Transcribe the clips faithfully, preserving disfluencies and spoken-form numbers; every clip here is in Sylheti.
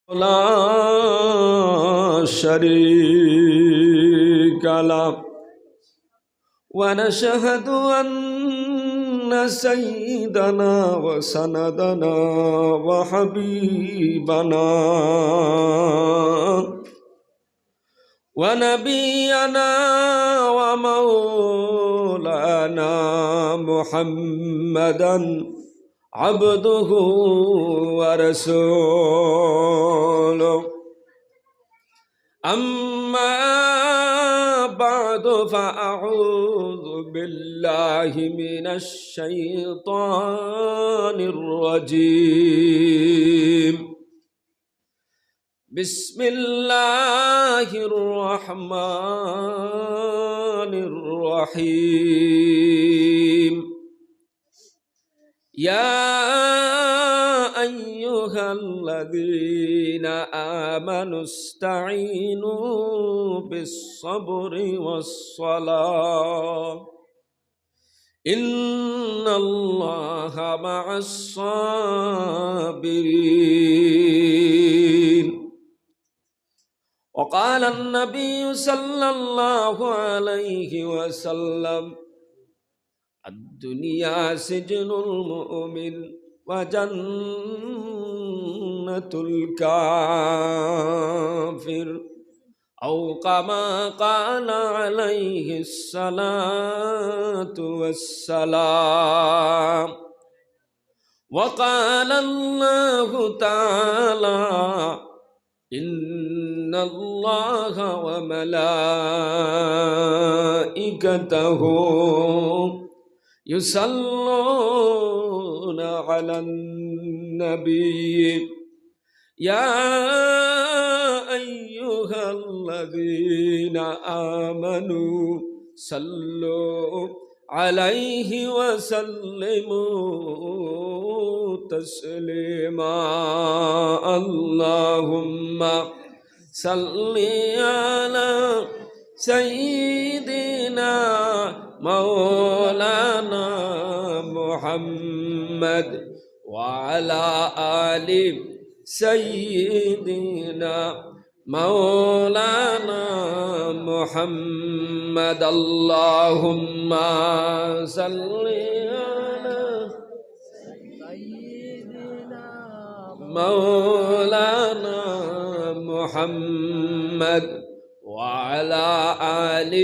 لا شريك له. ونشهد أن سيدنا وسندنا وحبيبنا ونبينا ومولانا محمدا عبده ورسوله. أما بعد، فأعوذ بالله من الشيطان الرجيم. بسم الله الرحمن الرحيم. يا أيها الذين آمنوا استعينوا بالصبر والصلاة. إن الله مع الصابرين. وقال النبي صلى الله عليه وسلم: الدنيا سجن المؤمن وجنة الكافر، أو كما قال عليه الصلاة والسلام. وقال الله تعالى: إن الله وملائكته يصلون على النبي، يا أيها الذين آمنوا صلوا عليه وسلموا تسليما. اللهم صل على سيدنا مولانا محمد وعلى آل سيدنا مولانا محمد. اللهم صل على سيدنا مولانا محمد وعلى آل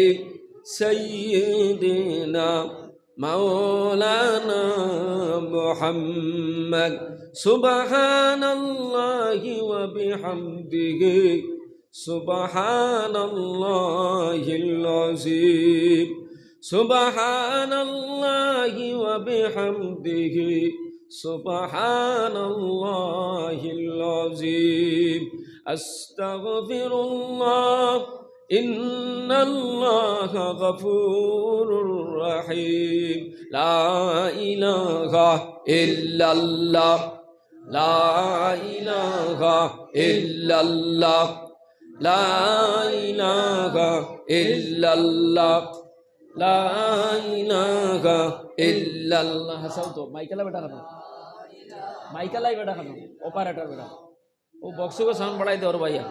سيدنا مولانا محمد. سبحان الله وبحمده، سبحان الله العظيم، سبحان الله وبحمده، سبحان الله العظيم. أستغفر الله، إن الله غفور رحيم. لا إله إلا الله، لا إله إلا الله، لا إله إلا الله، لا إله إلا الله. হাসাও তো, মাইকআলা বেটা কেনে? মাইকআলা বেটা কেনে? Operator বেটা। ও বক্সগো sound বাড়াই দে ওর ভাইয়া।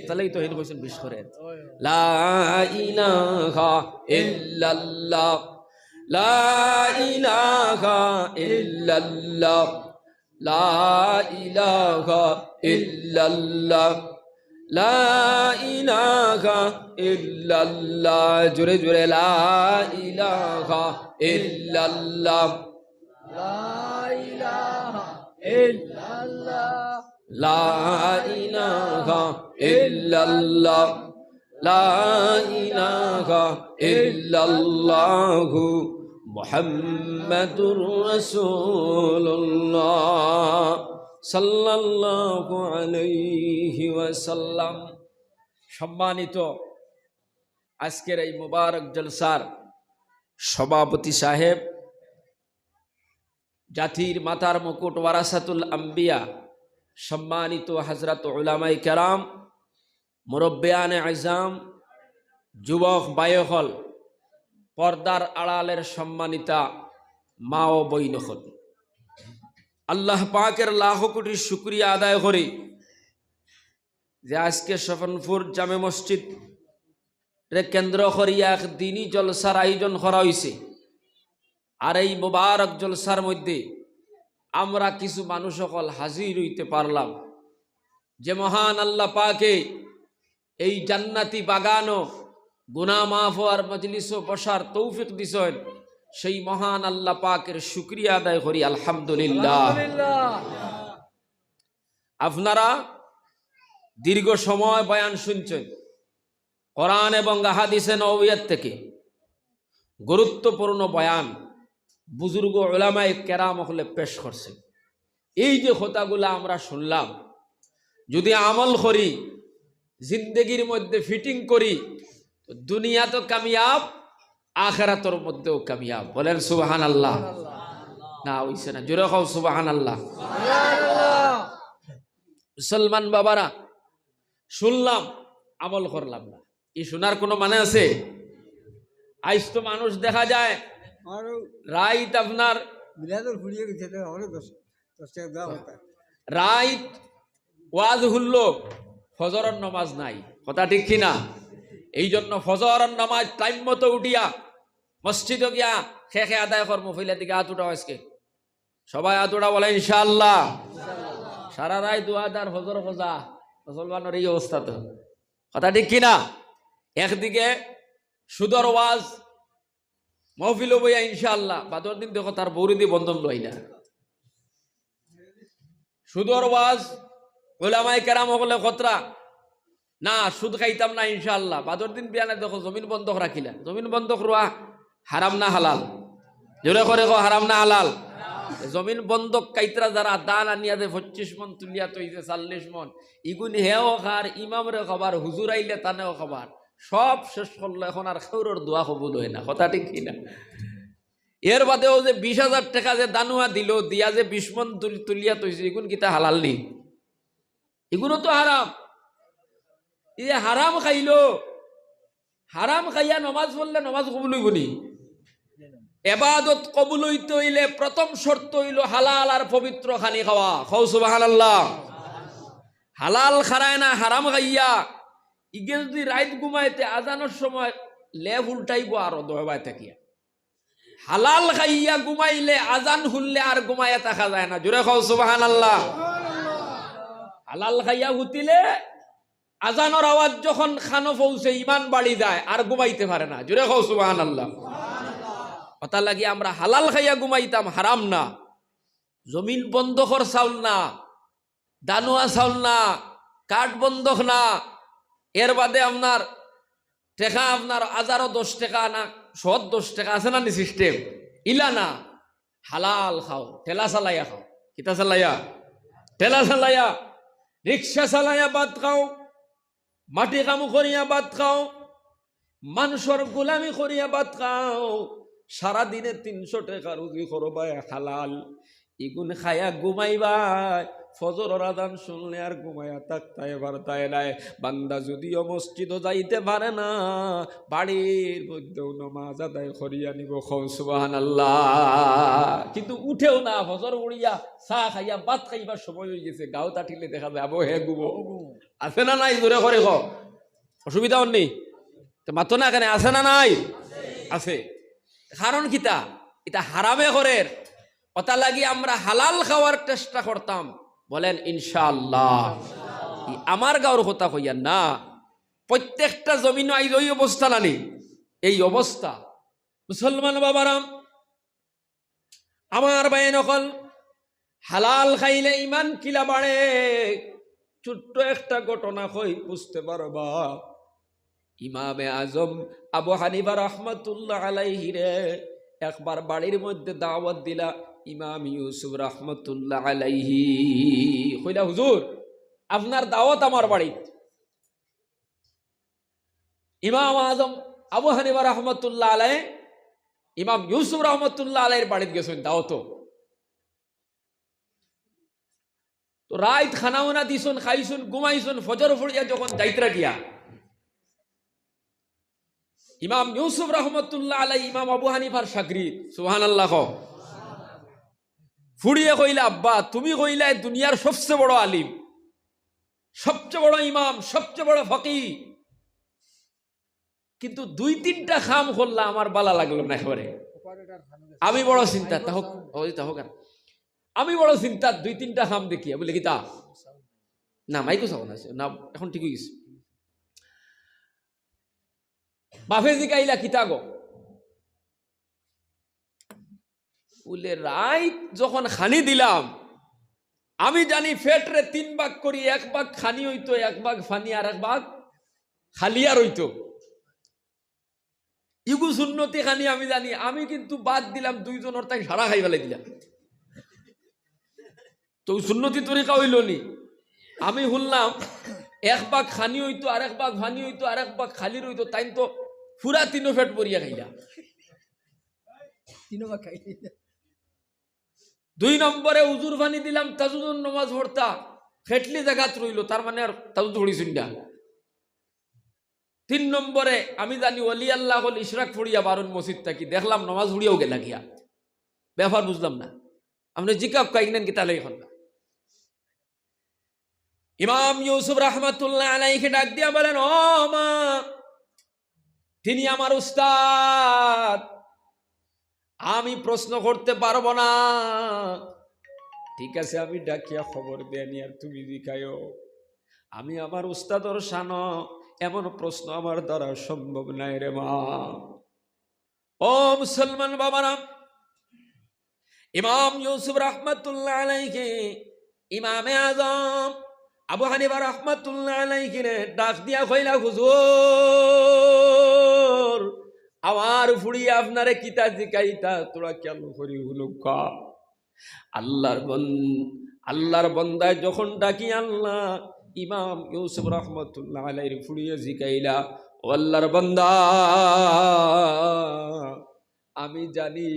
তাইলে তো হেন কইছেন বিশ করে। لا إله إلا الله، لا إله إلا الله، لا إله إلا الله، لا إله إلا الله। জোরে জোরে, لا إله إلا الله، لا إله إلا الله، لا إله إلا الله، لا إله إلا الله، محمد رسول الله، صلى الله عليه وسلم। সম্মানিত আজকের এই মুবারক জলসার সভাপতি সাহেব, জাতির মাথার মুকুট ওয়ারাসাতুল আম্বিয়া, সম্মানিত হযরত উলামায়ে কেরাম, মুরব্বিয়ানে আযম, যুবক ভাই অকল, পর্দার আড়ালের সম্মানিতা মা ও বইন অকল, আল্লাহ পাকের লাখো কোটি শুকরিয়া আদায় করি। যে আজকে স্বপনপুর জামে মসজিদ রে কেন্দ্র করিয়া এক দিনই জলসার আয়োজন করা হইছে। আর এই মোবারক জলসার মধ্যে আমরা কিছু মানুষ অকল হাজির হইতে পারলাম, যে মহান আল্লাহ পাকে এই জান্নাতি বাগানো গুনাহ মাফ হওয়ার মজলিসও বসার তৌফিক দিছেন, সেই মহান আল্লাহ পাকের শুকরিয়া আদায় করি, আলহামদুলিল্লাহ। আপনারা দীর্ঘ সময় বয়ান শুনছেন, কোরআন এবং আহাদিসে নববিয়াত থেকে গুরুত্বপূর্ণ বয়ান বুজুর্গ উলামায়ে কেরাম অকলে পেশ করছেন। এই যে কথাগুলা আমরা শুনলাম, যদি আমল করি, জিন্দেগির মধ্যে ফিটিং করি, তো দুনিয়া তো কামিয়াব, আখেরাতর মধ্যেও কামিয়াব। বলেন সুবহানাল্লাহ। না, হইছে না, জোরে কও সুবহানাল্লাহ। মুসলমান বাবারা, শুনলাম, আমল করলাম না, এই শোনার কোনো মানে আছে? আইজ তো মানুষ দেখা যায় আর রাইত আপনার মিলাদুল ফুরিয়ে গেছে, তো অনেক দশ, দশ টাকা দেওয়া হতো। রাইত ওয়াজ হুনলো, ফজরর নামাজ নাই, কথা ঠিক কি না? এই জন্য ফজরর নামাজ টাইম মতো উঠিয়া মসজিদো গিয়া খে খে আদায় করমু। ফইলা দিকে আত উঠাও আজকে, সবাই আত উঠা বলে ইনশাআল্লাহ। সারা রাইত দোয়া দার ফজর খোঁজা, মুসলমানর এই অবস্থা তো, কথা ঠিক কি না? একদিকে সুদর ওয়াজ, মহফিলো বইয়া ইনশাআল্লাহ, বাদর দিন দেখো তার বউরে দি বন্ধন লইলা। সুদর ওয়াজ, উলামায়ে কেরাম অকলে খতরা, না, সুদ খাইতাম না ইনশাআল্লাহ। বাদর দিন বিয়ানে দেখো জমিন বন্ধক রাখিলা। জমিন বন্ধক রওয়া হারাম না হালাল? জোরে করে কও, হারাম না হালাল? জমিন বন্ধক খাইতরা যারা, ধান আনিয়া যে পঁচিশ মণ তুলিয়া থইছে, চল্লিশ মণ, ইগুন হেও খার, ইমামরে খাবার, হুজুর আইলে তানেও খাবার, সব শেষ করলো। এখন আর কেউরর দোয়া কবুল হয় না, কথা ঠিক কি না? এর বাদেও যে বিশ হাজার টাকা যে দানুয়া দিল, দিয়া যে বিশ মণ তুল-, তুলিয়া থইছে, ইগুন কিতা হালাল নি? ইগুনও তো হারাম। ই যে হারাম খাইলো, হারাম খাইয়া নমাজ পড়লে নমাজ কবুল হইব নি? এবাদত কবুল হইতে হইলে প্রথম শর্ত হইল হালাল আর পবিত্র খানি খাওয়া। কও সুবহানাল্লাহ। হালাল খারায় না, হারাম খাইয়া ইগে যদি রাইত ঘুমাইতে আজানোর সময় লেপ উল্টাইব আরো দহবায় থাকিয়া। হালাল খাইয়া ঘুমাইলে আজান হুনলে আর ঘুমাইয়া থাকা যায় না। জোরে কও সুবহানাল্লাহ। হালাল খাইয়া হুতিলে আজানোর আওয়াজ যখন খানো পৌঁছে, ইমান বাড়ি যায়, আর ঘুমাইতে পারে না। জোরে কও সুবহানাল্লাহ। কথা লাগি আমরা হালাল খাইয়া ঘুমাইতাম, হারাম না। জমিন বন্ধকর চাউল না, দানুয়া চাউল না, কাঠ বন্ধক না, এর বাদে আপনার টেকা, আপনার হাজারো দশ টাকা না, শত দশ টাকা আছে না নি সিস্টেম, ইলা না। হালাল খাও, ঠেলা চালাইয়া খাও। কিতা চালাইয়া? ঠেলা চালাইয়া, রিক্সা চালাইয়া ভাত খাও, মাটি কাম করিয়া ভাত খাও, মানষর গোলামি করিয়া ভাত খাও, সারাদিনে তিনশো টাকা রুজি করবায় হালাল, ইগুন খাইয়া ঘুমাইবায়, ফজরর আজান শুনলে আর ঘুমাইয়া থাকতায় পারতায় নায়। বান্দা যদিও মসজিদও যাইতে পারে না, বাড়ির মধ্যেও নমাজ আদায় করিয়া নিব। কও সুবহানাল্লাহ। কিন্তু উঠেও না, ফজর পড়িয়া চা খাইয়া ভাত খাইবার সময় হয়ে গেছে, গাও তাটিলে দেখা যায় আবো হে ঘুমো। আছে না নাই? জোরে করে কও। অসুবিধা অর নি? তো মাতো না কেনে, আছে না নাই? আছে। কারণ কিতা? ইতা হারামে করের। অতা লাগি আমরা হালাল খাওয়ার চেষ্টা করতাম। বলেন ইনশাআল্লাহ। ই আমার গাঁওর কথা কইয়ার না, প্রত্যেকটা জমিনো আইজ ওই অবস্থা না নি? এই অবস্থা। মুসলমান বাবারাম, আমার ভাই নকল, হালাল খাইলে ইমান কিলা বাড়ে? ছোট্ট একটা ঘটনা কই, বুঝতে পারবা। ইমামে আজম আবু হানিফা রহমতুল্লাহ আলাইহি রে একবার বাড়ির মধ্যে দাওয়াত দিলা ইমাম ইউসুফ রহমতুল্লাহ আলাইহি। কইলা, "হুজুর, আপনার দাওয়াত আমার বাড়িত।" ইমাম আজম আবু হানিফা রহমতুল্লাহ আলাই, ইমাম ইউসুফ রহমতুল্লাহ আলাইর বাড়িত গেছইন দাওয়াতো। তো রাইত খানা উনা দিছইন, খাইছইন, ঘুমাইছইন, ফজর ফুড়িয়া যখন যাইতরা গিয়া, ইমাম ইউসুফ রহমতুল্লাহ আলাই ইমাম আবু হানিফার শাগরিদ, সুবহানাল্লাহ কও। ফুড়িয়ে কইলা, "আব্বা, তুমি কইলায় দুনিয়ার সবচেয়ে বড় আলিম, সবচেয়ে বড় ইমাম, সবচেয়ে বড় ফকি, কিন্তু দুই তিনটা কাম করলা আমার ভালা লাগলো না একেবারে। আমি বড় চিন্তা, তা হোক, ওই তা হোক আর। আমি বড় চিন্তা, দুই তিনটা কাম দেখিয়া বলে, "কিতা?" না, মাইকো চাও না, না, এখন ঠিক অই গেছে। বাফে জিকাইলা, "কিতা গো?" বলে, "রাইত যখন খানি দিলাম, আমি জানি পেটরে তিন ভাগ করি, এক ভাগ খানি অইতো, এক ভাগ পানি, আর এক ভাগ খালিয়া রইতো। ইগু সুন্নতি খানি আমি জানি, আমি কিন্তু বাদ দিলাম দুইজনর, তাইন সারা খাই ফালাই দিলা।" তো সুন্নতি তরিকা অইলো নি? আমি হুনলাম এক ভাগ খানি অইতো, আর এক ভাগ পানি অইতো, আর এক ভাগ খালি রইতো, তাইন তো পুরা তিনো পেট ভরিয়া খাইলা। তিনো ভাগ খাই। দুই নম্বরে উজুর পানি দিলাম, তাজুদর নমাজ পড়তা, খেটলি জাগাত রইলো, তার মানে আর তাজুদ পড়িছইন না। তিন নম্বরে আমি জানি ওলি আল্লাহ অকল ইশরাক পড়িয়া বারইন মসজিদ থাকি, দেখলাম নমাজ পড়িয়াউ গেলা গিয়া। ব্যাপার বুঝলাম না। আপনে জিকাউক্কা, ইখান কিতা লাগি করলা? ইমাম ইউসুফ রহমতুল্লাহ আলাইহি ডাক দিয়া বলেন, "ও মা, তিনি আমার উস্তাদ, আমি প্রশ্ন করতে পারবো না।" "ঠিক আছে, আমি ডাকিয়া খবর দেনি, আর তুমি জিকাইও।" "আমি আমার উস্তাদর শানো, এমন প্রশ্ন আমার দ্বারা সম্ভব নায় রে মা।" ও মুসলমান বাবারা, ইমাম ইউসুফ রহমতুল্লাহ আলাইহি, ইমামে আজম আবু হানিফা রহমতুল্লাহ আলাইহিরে ডাক দিয়া কইলা, "হুজুর, আমার ফুড়ি আপনারে কিতা জিকাইতা, থুড়া খেয়াল করি হুনুক্কা।" আল্লাহর বন-, আল্লাহর বন্দায় যখন ডাকি আল্লাহ, ইমাম ইউসুফ রহমতুল্লাহ আলাইহির ফুড়িয়ে জিকাইলা, "ও আল্লাহর বন্দা, আমি জানি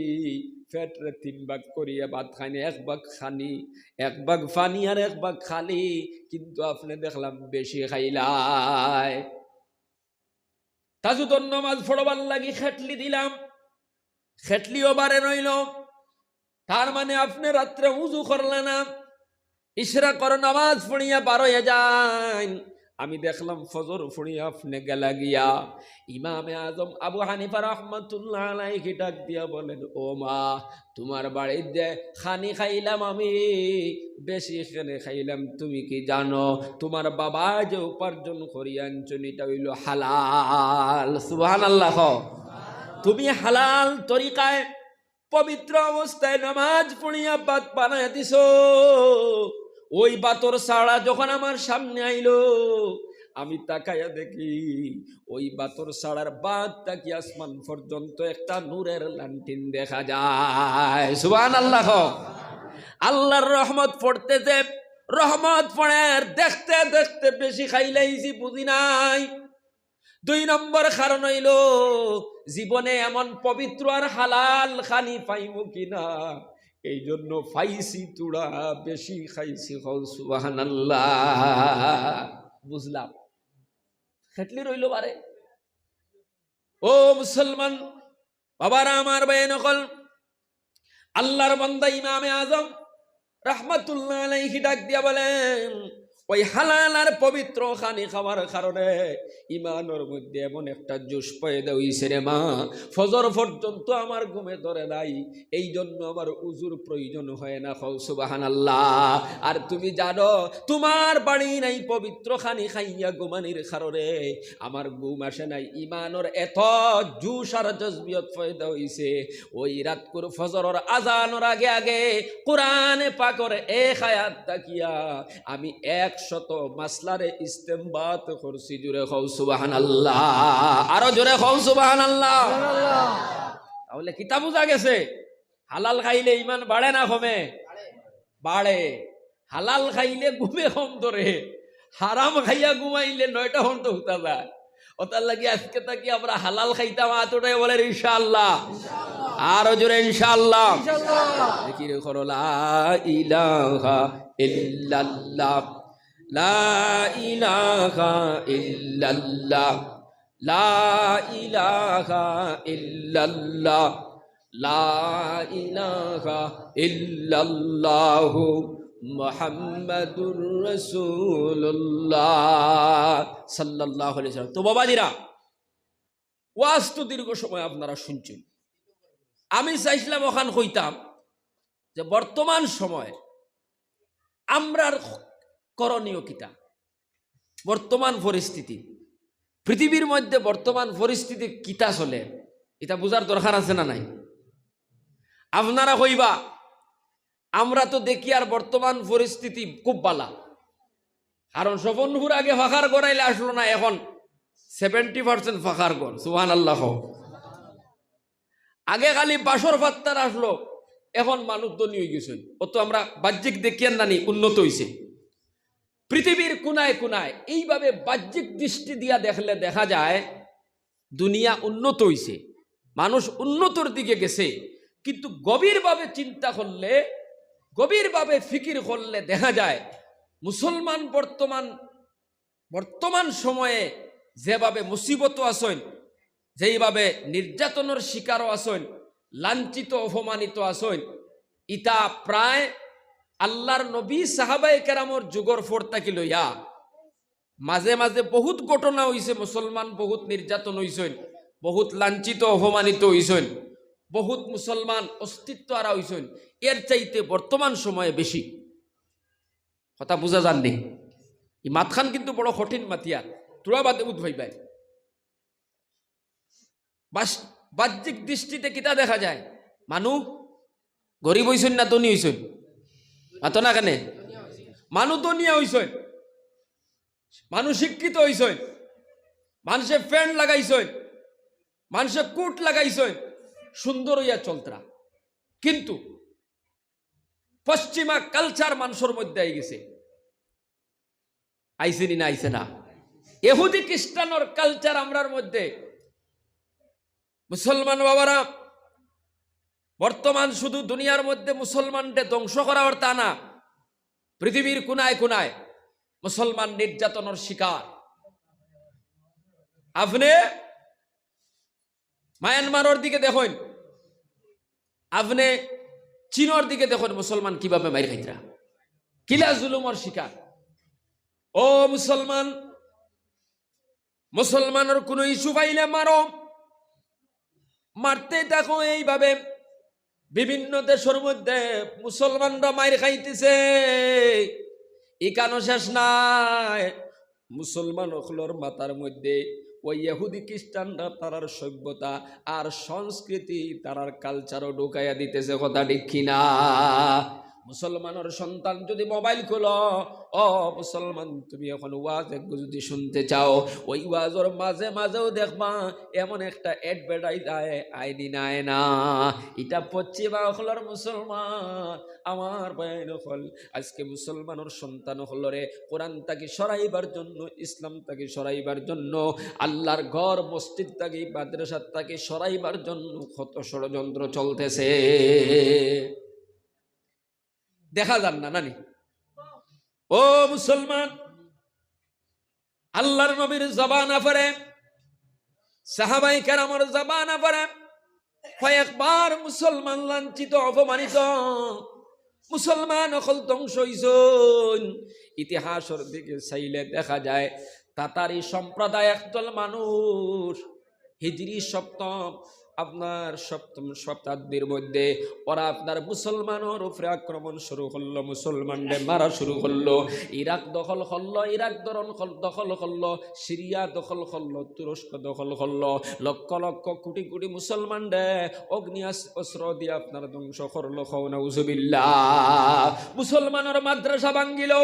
পেটরে তিন ভাগ করিয়া ভাত খাইন, এক ভাগ খানি, এক ভাগ পানি আর এক ভাগ খালি, কিন্তু আপনে দেখলাম বেশি খাইলায়।" তাজুদর নমাজ পড়বার লাগি খেটলি দিলাম, খেটলিও বারে রইলো। তার মানে আপনে রাত্রে উজু করলা না, ইশরাকর নমাজ পড়িয়া বারইয়া যাইন। আমি দেখলাম ফজর পড়িয়া আপনে গেলা গিয়া। ইমামে আজম আবু হানিফা রহমতুল্লাহ আলাইহি ডাক দিয়া বলেন, "ও মা, তুমার বাড়িত যে খানি খাইলাম আমি, বেশি কেনে খাইলাম তুমি কি জানো? তুমার বাবা যে উপার্জন করিয়া আনছইন, ইটা অইলো হালাল।" সুবহানাল্লাহ কও। তুমি হালাল তরিকায় পবিত্র অবস্থায় নামাজ পড়িয়া ভাত বানাইয়া দিছো, ওই ভাতর ছাড়া যখন আমার সামনে আইলো, আমি তাকাইয়া দেখি ওই ভাতর ছাড়ার ভাত থাকি আসমান পর্যন্ত একটা নূরের লান্টিন দেখা যায়। সুবহানাল্লাহ কও। আল্লাহর রহমত পড়তে যে রহমত পড়ের, দেখতে দেখতে বেশি খাইলাইছি, বুঝি নাই। দুই নম্বর কারণ অইলো, জীবনে এমন পবিত্র আর হালাল খানি পাইমু কিনা, এই জন্য পাইছি থুড়া, বেশি খাইছি। কও সুবহানাল্লাহ। বুঝলাম, খেটলি রইলো বারে। ও মুসলমান বাবারা, আমার ভাইয়াইন অকল, আল্লাহর বান্দা ইমামে আজম রহমতুল্লাহ আলাইহি ডাক দিয়া বলেন, ওই হালাল আর পবিত্র খানি খাওয়ার কারণে ইমানর মধ্যে এমন একটা জোশ পয়দা অইছে রে মা, ফজর পর্যন্ত আমার ঘুমে ধরে নাই, এই জন্য আমার উজুর প্রয়োজন হয় না। কও সুবহানাল্লাহ। আর তুমি জানো, তুমার বাড়ি নাই পবিত্র খানি খাইয়া ঘুমানির কারণে আমার ঘুম আসে নাই, ইমানর এত জোশ আর জজবিয়ত পয়দা অইছে, ওই রাতকুর ফজরর আজানর আগে আগে কোরআনে পাকর এক আয়াত থাকিয়া আমি একশত মাসলারে ইস্তেমবাত করছি। জোরে কও সুবহানাল্লাহ, আরো জোরে কও সুবহানাল্লাহ। তাহলে কিতা বুঝা গেছে? হালাল খাইলে ইমান বাড়ে না কমে? বাড়ে। হালাল খাইলে ঘুমে কম ধরে, হারাম খাইয়া ঘুমাইলে নয়টা পর্যন্ত হুতা যায়। ওটার লাগি আজকে থাকি আমরা হালাল খাইতাম, আত উঠাই বলেন ইনশাআল্লাহ। আরো জোরে ইনশাআল্লাহ। জিকির করো, লা ইলাহা ইল্লাল্লাহ, লা ইলাহা ইল্লাল্লাহ, লা ইলাহা ইল্লাল্লাহ, লা ইলাহা ইল্লাল্লাহু মুহাম্মাদুর রাসূলুল্লাহ সাল্লাল্লাহু আলাইহি ওয়াসাল্লাম। তো বাবাজিরা, ওয়াজ তো দীর্ঘ সময় আপনারা শুনছেন। আমি চাইছিলাম ওখান কইতাম যে বর্তমান সময় আমরার করণীয় কিতা, বর্তমান পরিস্থিতি, পৃথিবীর মধ্যে বর্তমান পরিস্থিতি কিতা চলে, এটা বুঝার দরকার আছে না নাই? আপনারা কইবা, আমরা তো দেখি আর বর্তমান পরিস্থিতি খুব বালা, কারণ স্বপনপুর আগে ফাঁকার ঘর আইলে আসলো না, এখন সেভেন্টি পার্সেন্ট ফাঁকার ঘর। সুবহানাল্লাহ। আগে খালি বাঁশর ফাত্তার আসলো, এখন মানুষ ধনী হয়ে গেছেন। অত আমরা বাহ্যিক দেখিয়ার নানি উন্নত হইছে। পৃথিবীর কোনায় কোনায় এইভাবে বাহ্যিক দৃষ্টি দিয়া দেখলে দেখা যায় দুনিয়া উন্নত হইছে, মানুষ উন্নতর দিকে গেছে, কিন্তু গভীরভাবে চিন্তা করলে, গভীরভাবে ফিকির করলে দেখা যায় মুসলমান বর্তমান, বর্তমান সময়ে যেভাবে মুসিবত আছইন, যেইভাবে নির্যাতনের শিকারও আছইন, লাঞ্ছিত অপমানিত আছইন, ইতা প্রায় আল্লাহর নবী সাহাবায়ে কেরামর যুগর পর থাকি লইয়া মাঝে মাঝে বহুত ঘটনা হইছে, মুসলমান বহুত নির্যাতন হইছইন, বহুত লাঞ্ছিত অপমানিত হইছইন, বহুত মুসলমান অস্তিত্ব হারা হইছইন, এর চাইতে বর্তমান সময়ে বেশি। কথা বুঝা যাননি? এই মাতখান কিন্তু বড় কঠিন মাতিয়ার, তোরা বাদে বুঝ ভাই ভাই। বাস-, বাহ্যিক দৃষ্টিতে কিতা দেখা যায়? মানুষ গরিব হইছইন না ধনী হইছইন? মাতো না কেনে? মানুষ ধনিয়া হইছইন, মানুষ শিক্ষিত হইছইন, মানুষে প্যান্ট লাগাইছইন, মানুষে কোট লাগাইছইন, সুন্দর হইয়া চলতরা। কিন্তু পশ্চিমা কালচার মানুষের মধ্যে আই গেছে, আইছে নি না আইছে না? এহুদি খ্রিস্টানর কালচার আমরার মধ্যে। মুসলমান বাবারা, বর্তমান শুধু দুনিয়ার মধ্যে মুসলমানরে ধ্বংস করা অর তা না, পৃথিবীর কোনায় কোনায় মুসলমান নির্যাতনের শিকার। আপনি মায়ানমারর দিকে দেখইন, আপনি চীনর দিকে দেখইন, মুসলমান কিভাবে মাইর খাইতরা, কিলা জুলুমর শিকার। ও মুসলমান, মুসলমানর কোনো ইস্যু পাইলে মারো, মারতে থাকো এইভাবে। বিভিন্ন দেশর মধ্যে মুসলমানরা মাইর খাইতেছে, ইকানো শেষ নাই। মুসলমান অকলর মাথার মধ্যে ওই ইহুদি খ্রিস্টানরা তারার সভ্যতা আর সংস্কৃতি, তারার কালচারও ঢুকাইয়া দিতেছে, কথা ঠিক কি না? মুসলমানর সন্তান যদি মোবাইল খোলো, ও মুসলমান, তুমি এখন ওয়াজ একগু যদি শুনতে চাও, ওই ওয়াজর মাঝে মাঝেও দেখবা এমন একটা অ্যাডভার্টাইজ আয়, আয় নি না আয় না। ইটা পশ্চিমা অকলর মুসলমান। আমার ভাই অকল, আজকে মুসলমানর সন্তান অকলরে কোরআন থাকি সরাইবার জন্য, ইসলাম থাকি সরাইবার জন্য, আল্লাহর ঘর মসজিদ থাকি মাদ্রাসা থাকি সরাইবার জন্য কত ষড়যন্ত্র চলতেছে। দেখা যার না নানি? ও মুসলমান, আল্লাহর নবীর জমানার পরে, সাহাবায়ে কেরামর জমানার পরে কয়েকবার মুসলমান লাঞ্ছিত, অপমানিত, মুসলমান অকল ধ্বংস হইছইন। ইতিহাসর দিকে চাইলে দেখা যায়, তাতারি সম্প্রদায় একদল মানুষ হিজরি সপ্তম, আপনার সপ্তম শতাব্দীর মধ্যে ওরা আপনার মুসলমানর উপরে আক্রমণ শুরু করলো, মুসলমানরে মারা শুরু করলো। ইরাক দখল করলো, ইরাক দরন-, দখল করলো, সিরিয়া দখল করলো, তুরস্ক দখল করলো। লক্ষ লক্ষ কোটি কোটি মুসলমানরে অগ্নি আস-, অস্ত্র দিয়া আপনার ধ্বংস করলো। কও নাউজুবিল্লাহ। মুসলমানর মাদ্রাসা ভাঙ্গিল,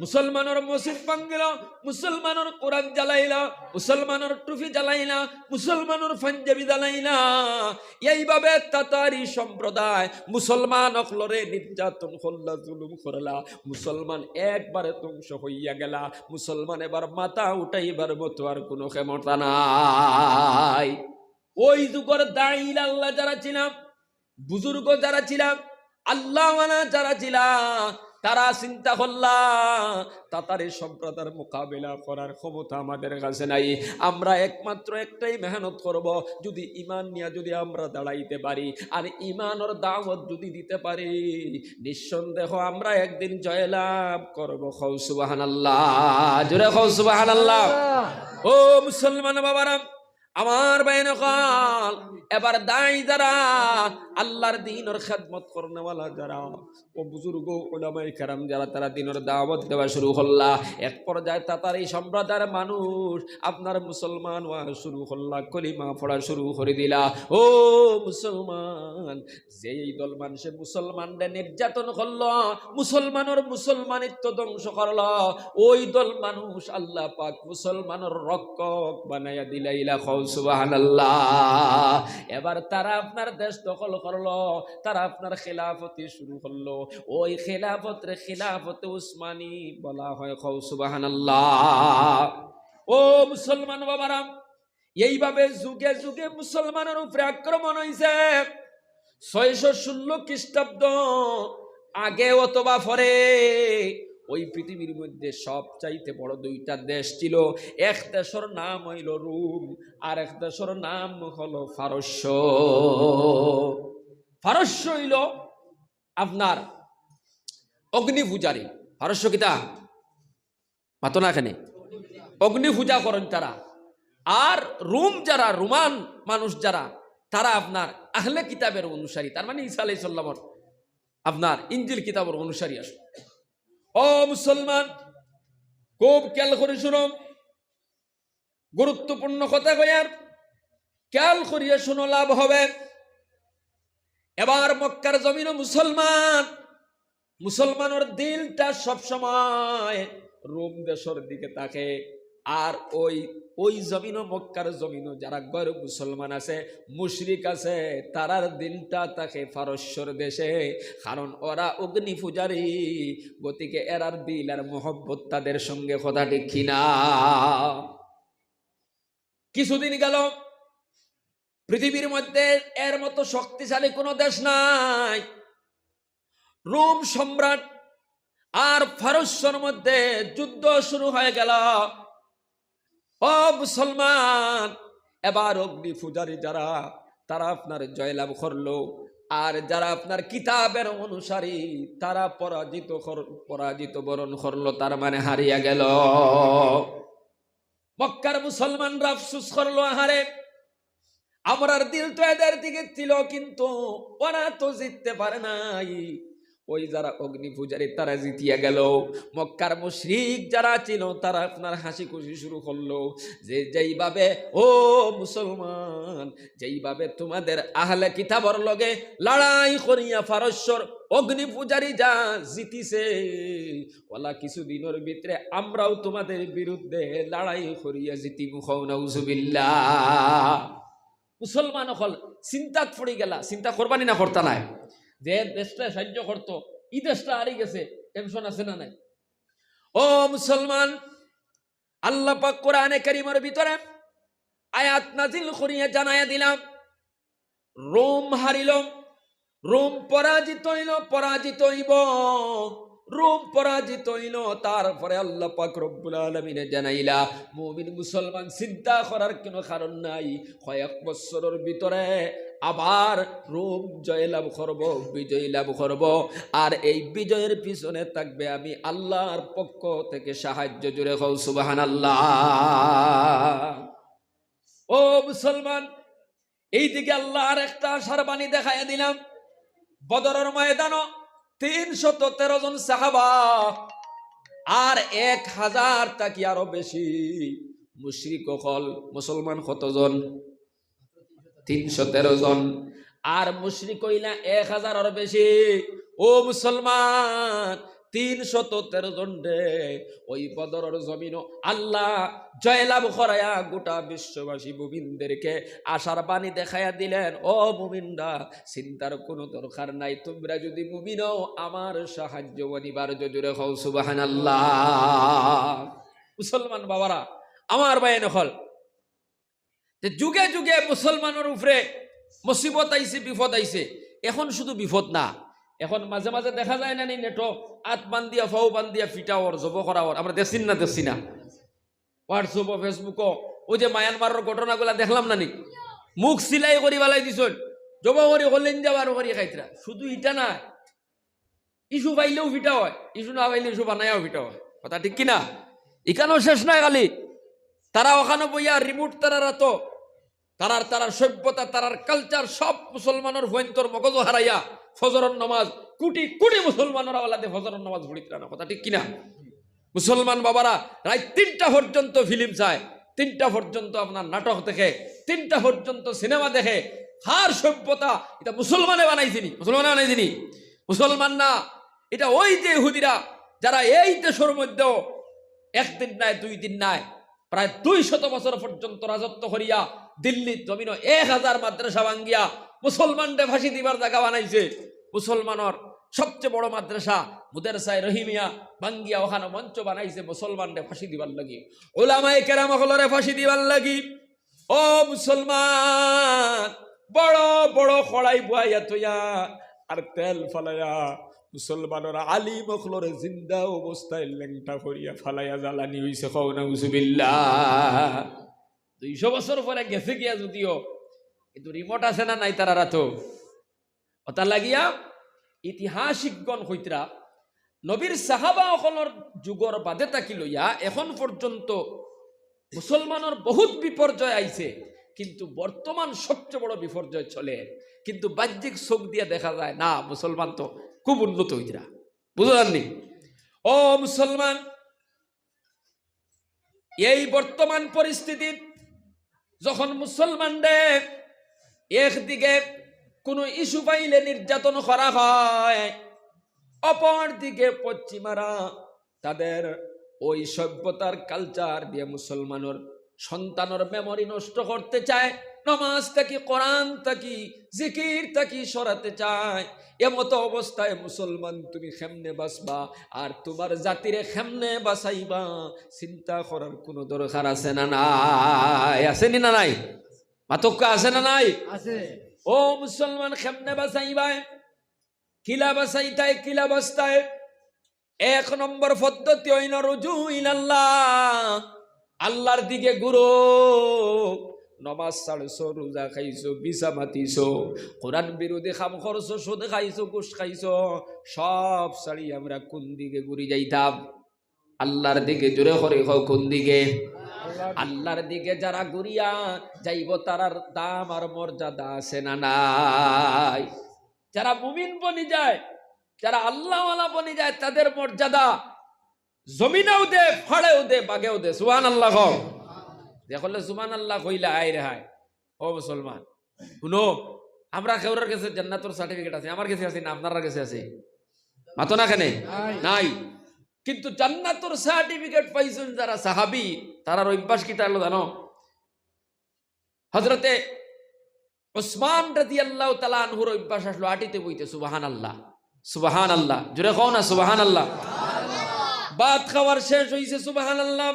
মুসলমানর মসজিদ ভাঙ্গিল, মুসলমানর কোরআন জ্বালাইলা, মুসলমানর টুপি জ্বালাইলা, মুসলমানর পাঞ্জাবি জ্বালাইলা। এইভাবে তাতারি সম্প্রদায় মুসলমান অকলরে নির্যাতন করলা, জুলুম করলা। মুসলমান একবারে ধ্বংস হইয়া গেলা। মুসলমান এবার মাথা উঠাইবার মতো আর কোনো ক্ষমতা নাই। ওই যুগর দায়ী আল্লাহ যারা ছিলাম, বুজুর্গ যারা ছিলাম, আল্লাহওয়ালা যারা ছিলাম, তারা চিন্তা করলা, তাতারি সম্প্রদায়র মোকাবিলা করার ক্ষমতা আমাদের কাছে নাই। আমরা একমাত্র একটাই মেহনত করব, যদি ইমান নিয়া যদি আমরা দাঁড়াইতে পারি আর ইমানর দাওয়াত যদি দিতে পারি, নিঃসন্দেহ আমরা একদিন জয়লাভ করব। কও সুবহানাল্লাহ, জোরে কও সুবহানাল্লাহ। ও মুসলমান বাবারা, আমার ভাইয়াইন অকল, এবার দায়ী যারা, আল্লাহর দ্বীনর খেদমত করনেওয়ালা যারা, ও বুজুর্গ উলামায়ে কেরাম যারা, তারা দ্বীনর দাওয়াত দেওয়া শুরু করলা। এক পর্যায়ে তাতারি সম্প্রদায়র মানুষ আপনার মুসলমান অওয়া শুরু করলা, কলিমা পড়া শুরু করি দিলা। ও মুসলমান, যেই দল মানষে মুসলমানরে নির্যাতন করলো, মুসলমানর মুসলমানিত্ব ধ্বংস করলো, ওই দল মানুষ আল্লাহ পাক মুসলমানর রক্ষক বানাইয়া দিলাইলা। কও সুবহানাল্লাহ। এবার তারা আপনার দেশ দখল করলো, তারা আপনার খেলাফতি শুরু করলো। ওই খেলাফতরে খেলাফতে উসমানী বলা হয়। কও সুবহানাল্লাহ। ও মুসলমান বাবারা, এইভাবে যুগে যুগে মুসলমানর উপরে আক্রমণ হইছে। ছয়শো ষোলো খ্রিস্টাব্দ আগে অথবা পরে ওই পৃথিবীর মধ্যে সবচাইতে বড় দুইটা দেশ ছিল। এক দেশর নাম হইল রোম, আর এক দেশর নাম হলো পারস্য। পারস্য হইল আপনার অগ্নি পূজারী। পারস্য কিতা? মাতো না কেনে? অগ্নি পূজা করেন তারা। আর রোম যারা, রোমান মানুষ যারা, তারা আপনার আহলে কিতাবের অনুসারী, তার মানে ঈসা আলাইহিস সালামর আপনার ইঞ্জিল কিতাবর অনুসারী আছে। ও মুসলমান, খুব খেয়াল করি শুনো, গুরুত্বপূর্ণ কথা কইয়ার, খেয়াল করিয়া শুনো, লাভ হবে। এবার মক্কার জমিনো মুসলমান, মুসলমানর দিলটা সবসময় রোম দেশর দিকে থাকে। আর ওই, ওই জমিনো, মক্কার জমিনো যারা গয়র মুসলমান আছে, মুশরিক আছে, তারার দিলটা থাকে পারস্যর দেশে, কারণ ওরা অগ্নি পূজারী, গতিকে এরার দিল আর মহব্বত তাদের সঙ্গে। কথা ঠিক কিনা? কিছুদিন গেল, পৃথিবীর মধ্যে এর মতো শক্তিশালী কোনো দেশ নাই। রোম সম্রাট আর পারস্যর মধ্যে যুদ্ধ শুরু হয়ে গেল। ও মুসলমান, এবার অগ্নি পূজারী যারা, তারা আপনার জয়লাভ করলো, আর যারা আপনার কিতাবের অনুসারী, তারা পরাজিত কর-, পরাজিত বরণ করলো, তার মানে হারিয়া গেল। মক্কার মুসলমানরা আফসোস করলো, আহারে, আমরার দিল তো এদের দিকে ছিল, কিন্তু ওরা তো জিততে পারে নাই। ওই যারা অগ্নি পূজারী, তারা জিতিয়া গেল। মক্কার মুশরিক যারা ছিল, তারা আপনার হাসি খুশি শুরু করলো যে, যেইভাবে, ও মুসলমান, যেইভাবে তোমাদের আহলে কিতাবর লগে লড়াই করিয়া পারস্যর অগ্নি পূজারী যা জিতিছে, ওলা কিছুদিনর ভিতরে আমরাও তোমাদের বিরুদ্ধে লড়াই করিয়া জিতিমু। কও নাউজুবিল্লাহ। মুসলমান অকল চিন্তাত পড়ি গেলা, চিন্তা করবা নি না করতা নায়? যে দেশটা সাহায্য করতো, ই দেশটা হারি গেছে, টেনশন আছে না নাই? ও মুসলমান, আল্লাহ পাক কোরআনে কারীমর ভিতরে আয়াত নাজিল করিয়া জানাইয়া দিলাম, রোম হারিল, রোম পরাজিত হইল, পরাজিত হইব, রোম পরাজিত হইল। তারপরে আল্লাহ পাক রব্বুল আলামিনে জানাইলা, মুমিন মুসলমান চিন্তা করার কোনো কারণ নাই। কয়েক বছরর ভিতরে আবার রোম জয়লাভ করব, বিজয় লাভ করব। আর এই বিজয়ের পিছনে থাকবে আমি আল্লাহর পক্ষ থেকে সাহায্য। জোরে কও সুবহানাল্লাহ। ও মুসলমান, এইদিকে আল্লাহ আর একটা আশার বাণী দেখাইয়া দিলাম। বদরর ময়দানো তিনশত তেরো জন সাহাবা আর এক হাজার থাকি আরো বেশি মুশরিক অকল। মুসলমান কতজন? তিনশত তেরো জন। আর মুশরিক অইলা এক হাজারর বেশি। ও মুসলমান, তিনশত তেরো জনরে ওই বদরর জমিনো আল্লাহ জয়লাভ করাইয়া গোটা বিশ্ববাসী মুমিনদেরকে আশার বাণী দেখাইয়া দিলেন, ও মুমিনরা, চিন্তার কোনো দরকার নাই, তোমরা যদি মুমিন হও, আমার সাহায্য অনিবার্য। জোরে কও সুবহানাল্লাহ। মুসলমান বাবারা, আমার ভাইয়াইন অকল, তে যুগে যুগে মুসলমানর উপরে মুসিবত আইছে, বিপদ আইছে। এখন শুধু বিপদ না, এখন মাঝে মাঝে দেখা যায় না নি নেটো আত বান্ধিয়া, ফাও বান্ধিয়া ফিটাওর, জব করাওর, আমরা দেখছি না, দেখছি না? WhatsApp-ও, Facebook-ও, ওই যে মায়ানমারর ঘটনাগুলা দেখলাম না নি? মুখ সিলাই করি বালাই দিছইন, জব করি হলেন যাবার করি খাইতরা। শুধু ইটা না, ইস্যু পাইলেও ফিটা হয়, ইস্যু না পাইলে ইস্যু বানাইয়াও ফিটা হয়। কথা ঠিক কি না? ইখানও শেষ নায় খালি, তারা ওখানো বইয়া রিমোট তারার আতো, তারার, তারার সভ্যতা, তারার কালচার সব মুসলমানর ফুয়াইন্তর মগজো হারাইয়া ফজরর নমাজ, কোটি কোটি মুসলমানর আওলাদে ফজরর নমাজ পড়িতরা না। কথা ঠিক কি না? মুসলমান বাবারা রাইত তিনটা পর্যন্ত ফিল্ম চায়, তিনটা পর্যন্ত আপনার নাটক দেখে, তিনটা পর্যন্ত সিনেমা দেখে। কার সভ্যতা? ইটা মুসলমানে বানাইছে নি? মুসলমানে বানাইছে নি? মুসলমান না, ইটা ওই যে ইহুদিরা, যারা এই দেশর মধ্যেও একদিন নায়, দুই দিন নায়, প্রায় দুইশত বছর পর্যন্ত রাজত্ব করিয়া দিল্লির জমিনো এক হাজার মাদ্রাসা ভাঙ্গিয়া মুসলমানরে ফাঁসি দিবার জাগা বানাইছে। মুসলমানর সবচেয়ে বড় মাদ্রাসা মুদারসায়ে রহিমিয়া ভাঙ্গিয়া ওখানো মঞ্চ বানাইছে মুসলমানরে ফাঁসি দিবার লাগি, উলামায়ে কেরাম অকলরে ফাঁসি দিবার লাগি। ও মুসলমান, বড় বড় কড়াই বওয়াইয়া থইয়া আর তেল ফালাইয়া মুসলমানর আলিম অকলরে জিন্দা অবস্থায় লেংটা করিয়া ফালাইয়া জ্বালানি অইছে। কও নাউজুবিল্লাহ। দুইশো বছর পরে গেছে গিয়া যদিও, কিন্তু রিমোট আছে না নাই তারার আতো? ওটা লাগিয়া ইতিহাসিকগণ কইতরা, নবীর সাহাবা অকলর যুগর বাদে থাকি লইয়া এখন পর্যন্ত মুসলমানর বহুত বিপর্যয় আইছে, কিন্তু বর্তমান সবচেয়ে বড় বিপর্যয় চলে, কিন্তু বাহ্যিক চোখ দিয়া দেখা যায় না। মুসলমান তো খুব উন্নত অইতরা, বুঝলেন নি? ও মুসলমান, এই বর্তমান পরিস্থিতিত যখন মুসলমানরে একদিকে কোনো ইস্যু পাইলে নির্যাতন করা হয়, অপর দিকে পশ্চিমারা তাদের ওই সভ্যতার কালচার দিয়া মুসলমানর সন্তানর মেমোরি নষ্ট করতে চায়, নমাজ থাকি, কোরআন থাকি, জিকির থাকি সরাতে চায়। এমতো অবস্থায় মুসলমান তুমি কেমনে বাঁচবা, আর তুমার জাতিরে কেমনে বাঁচাইবা, চিন্তা করার কোনো দরকার আছে না নাই? আছে নি না নাই? মাতউক্কা, আছে না নাই? আছে। ও মুসলমান, কেমনে বাঁচাইবায়? কিলা বাঁচাইতায়, কিলা বাঁচতায়? এক নম্বর পদ্ধতি অইলো রুজু ইলাল্লাহ, আল্লাহর দিকে ঘুরো। নমাজ ছাড়ছো, রোজা খাইছো, ভিসা মাতিছো, কোরআন বিরোধী কাম করছো, সুদ খাইছো, ঘুষ খাইছো, সব ছাড়ি আমরা কোন দিকে ঘুরি যাইতাম? আল্লাহর দিকে। জোরে করি কও, কোন দিকে? আল্লাহর দিকে যারা ঘুরিয়া যাইবো, তারার দাম আর মর্যাদা আছে না নাই? যারা মুমিন বনি যায়, যারা আল্লাহওয়ালা বনি যায়, তাদের মর্যাদা জমিনেও দে, ফাড়েও দে, বাগেও দে। সুবহানাল্লাহ কও। দেখলে সুবহানাল্লাহ কইলা, আয় রে হায়। ও মুসলমান, হুনো, আমরা কেউরার গেছে জান্নাতর সার্টিফিকেট আছে, আমার গেছে আছে না, আপনারার গেছে আছে? মাতো না কেনে? নাই। নাই। কিন্তু জান্নাতর সার্টিফিকেট পাইছইন যারা সাহাবী, তারার অভ্যাস কিতা অইলো জানো? হযরতে উসমান রাদিয়াল্লাহু তাআলা আনহুর অভ্যাস আছলো আটিতে বইতে, সুবহানাল্লাহ, সুবহানাল্লাহ। জোরে কও না, সুবহানাল্লাহ। ভাত খাওয়ার শেষ অইছে, সুবহানাল্লাহ।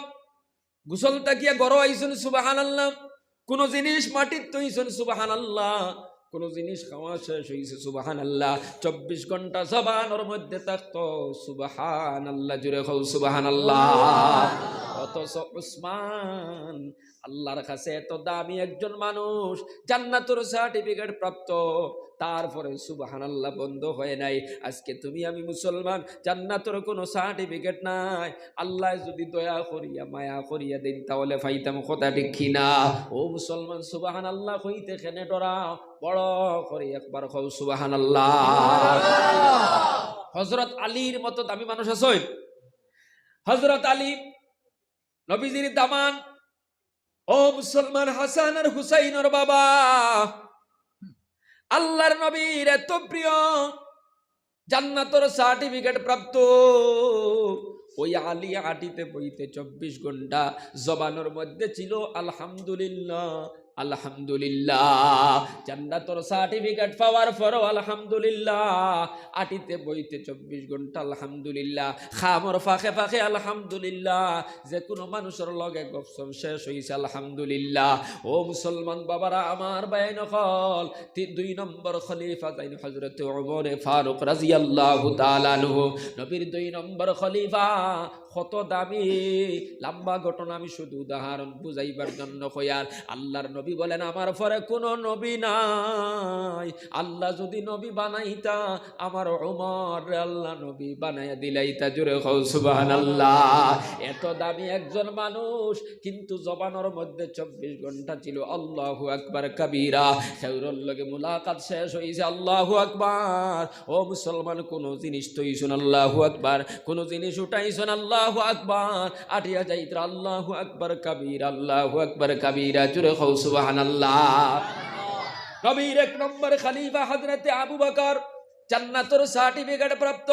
গোসল থাকিয়া ঘরো আইছইন, সুবহানাল্লাহ। কোনো জিনিস মাটিত থইছইন, সুবহানাল্লাহ। কোনো জিনিস খাওয়া শেষ অইছে, সুবহানাল্লাহ। চব্বিশ ঘন্টা জবানর মধ্যে থাকতো, সুবহানাল্লাহ। জোরে কও, সুবহানাল্লাহ। অথচ উসমান আল্লাহর কাছে এত দামি একজন মানুষ, জান্নাতর সার্টিফিকেট প্রাপ্ত, তারপরে সুবহানাল্লাহ বন্ধ হয় নাই। আজকে তুমি আমি মুসলমান, জান্নাতর কোনো সার্টিফিকেট নাই। আল্লায় যদি দয়া করিয়া, মায়া করিয়া দেইন, তাহলে পাইতাম। কথা ঠিক কি না? ও মুসলমান, সুবহানাল্লাহ কইতে কেনে ডরাও? বড় করি একবার কও, সুবহানাল্লাহ। হযরত আলীর মতো দামি মানুষ আছইন? হযরত আলী নবীজির দামান, ও মুসলমান, হাসান আর হুসাইনর বাবা, আল্লাহর নবীর এত প্রিয়, জান্নাতর সার্টিফিকেট প্রাপ্ত, ওই আলী আটিতে বইতে চব্বিশ ঘন্টা জবানর মধ্যে ছিল আলহামদুলিল্লাহ, আলহামদুলিল্লাহ। জান্নাতর সার্টিফিকেট পাওয়ার পরেও আলহামদুলিল্লাহ। আটিতে বইতে চব্বিশ ঘন্টা আলহামদুলিল্লাহ। কামর ফাঁকে ফাঁকে আলহামদুলিল্লাহ। যে কোনো মানুষর লগে গফসফ শেষ অইছে আলহামদুলিল্লাহ। ও মুসলমান বাবারা, আমার ভাইয়াইন অকল, তি-, দুই নম্বর খলিফা যাইন হযরতে ওমরে ফারুক রাদিয়াল্লাহু তাআলা আনহু, নবীর দুই নম্বর খলিফা। কত দামি, লম্বা ঘটনা, আমি শুধু উদাহরণ বুঝাইবার জন্য কইয়ার। আল্লাহর নবী বলেন, "আমার পরে কোনো নবী নাই। আল্লাহ যদি নবী বানাইতা, আমার ওমররে আল্লাহ নবী বানাইয়া দিলাইতা।" জোরে কও সুবহানাল্লাহ। এত দামি একজন মানুষ, কিন্তু জবানর মধ্যে চব্বিশ ঘন্টা ছিল আল্লাহু আকবার কাবীরা। কেউরর লগে মুলাকাত শেষ অইছে আল্লাহু আকবার। ও মুসলমান, কোনো জিনিস থইছইন আল্লাহু আকবার, কোনো জিনিস উঠাইছইন আল্লাহু আকবার, আটিয়া যাইতরা আল্লাহু আকবার কাবীরা, আল্লাহু আকবার কাবীরা। জোরে কও সুবহানাল্লাহ। নবীর এক নম্বর খলিফা হযরতে আবু বকর, জান্নাতর সার্টিফিকেট প্রাপ্ত।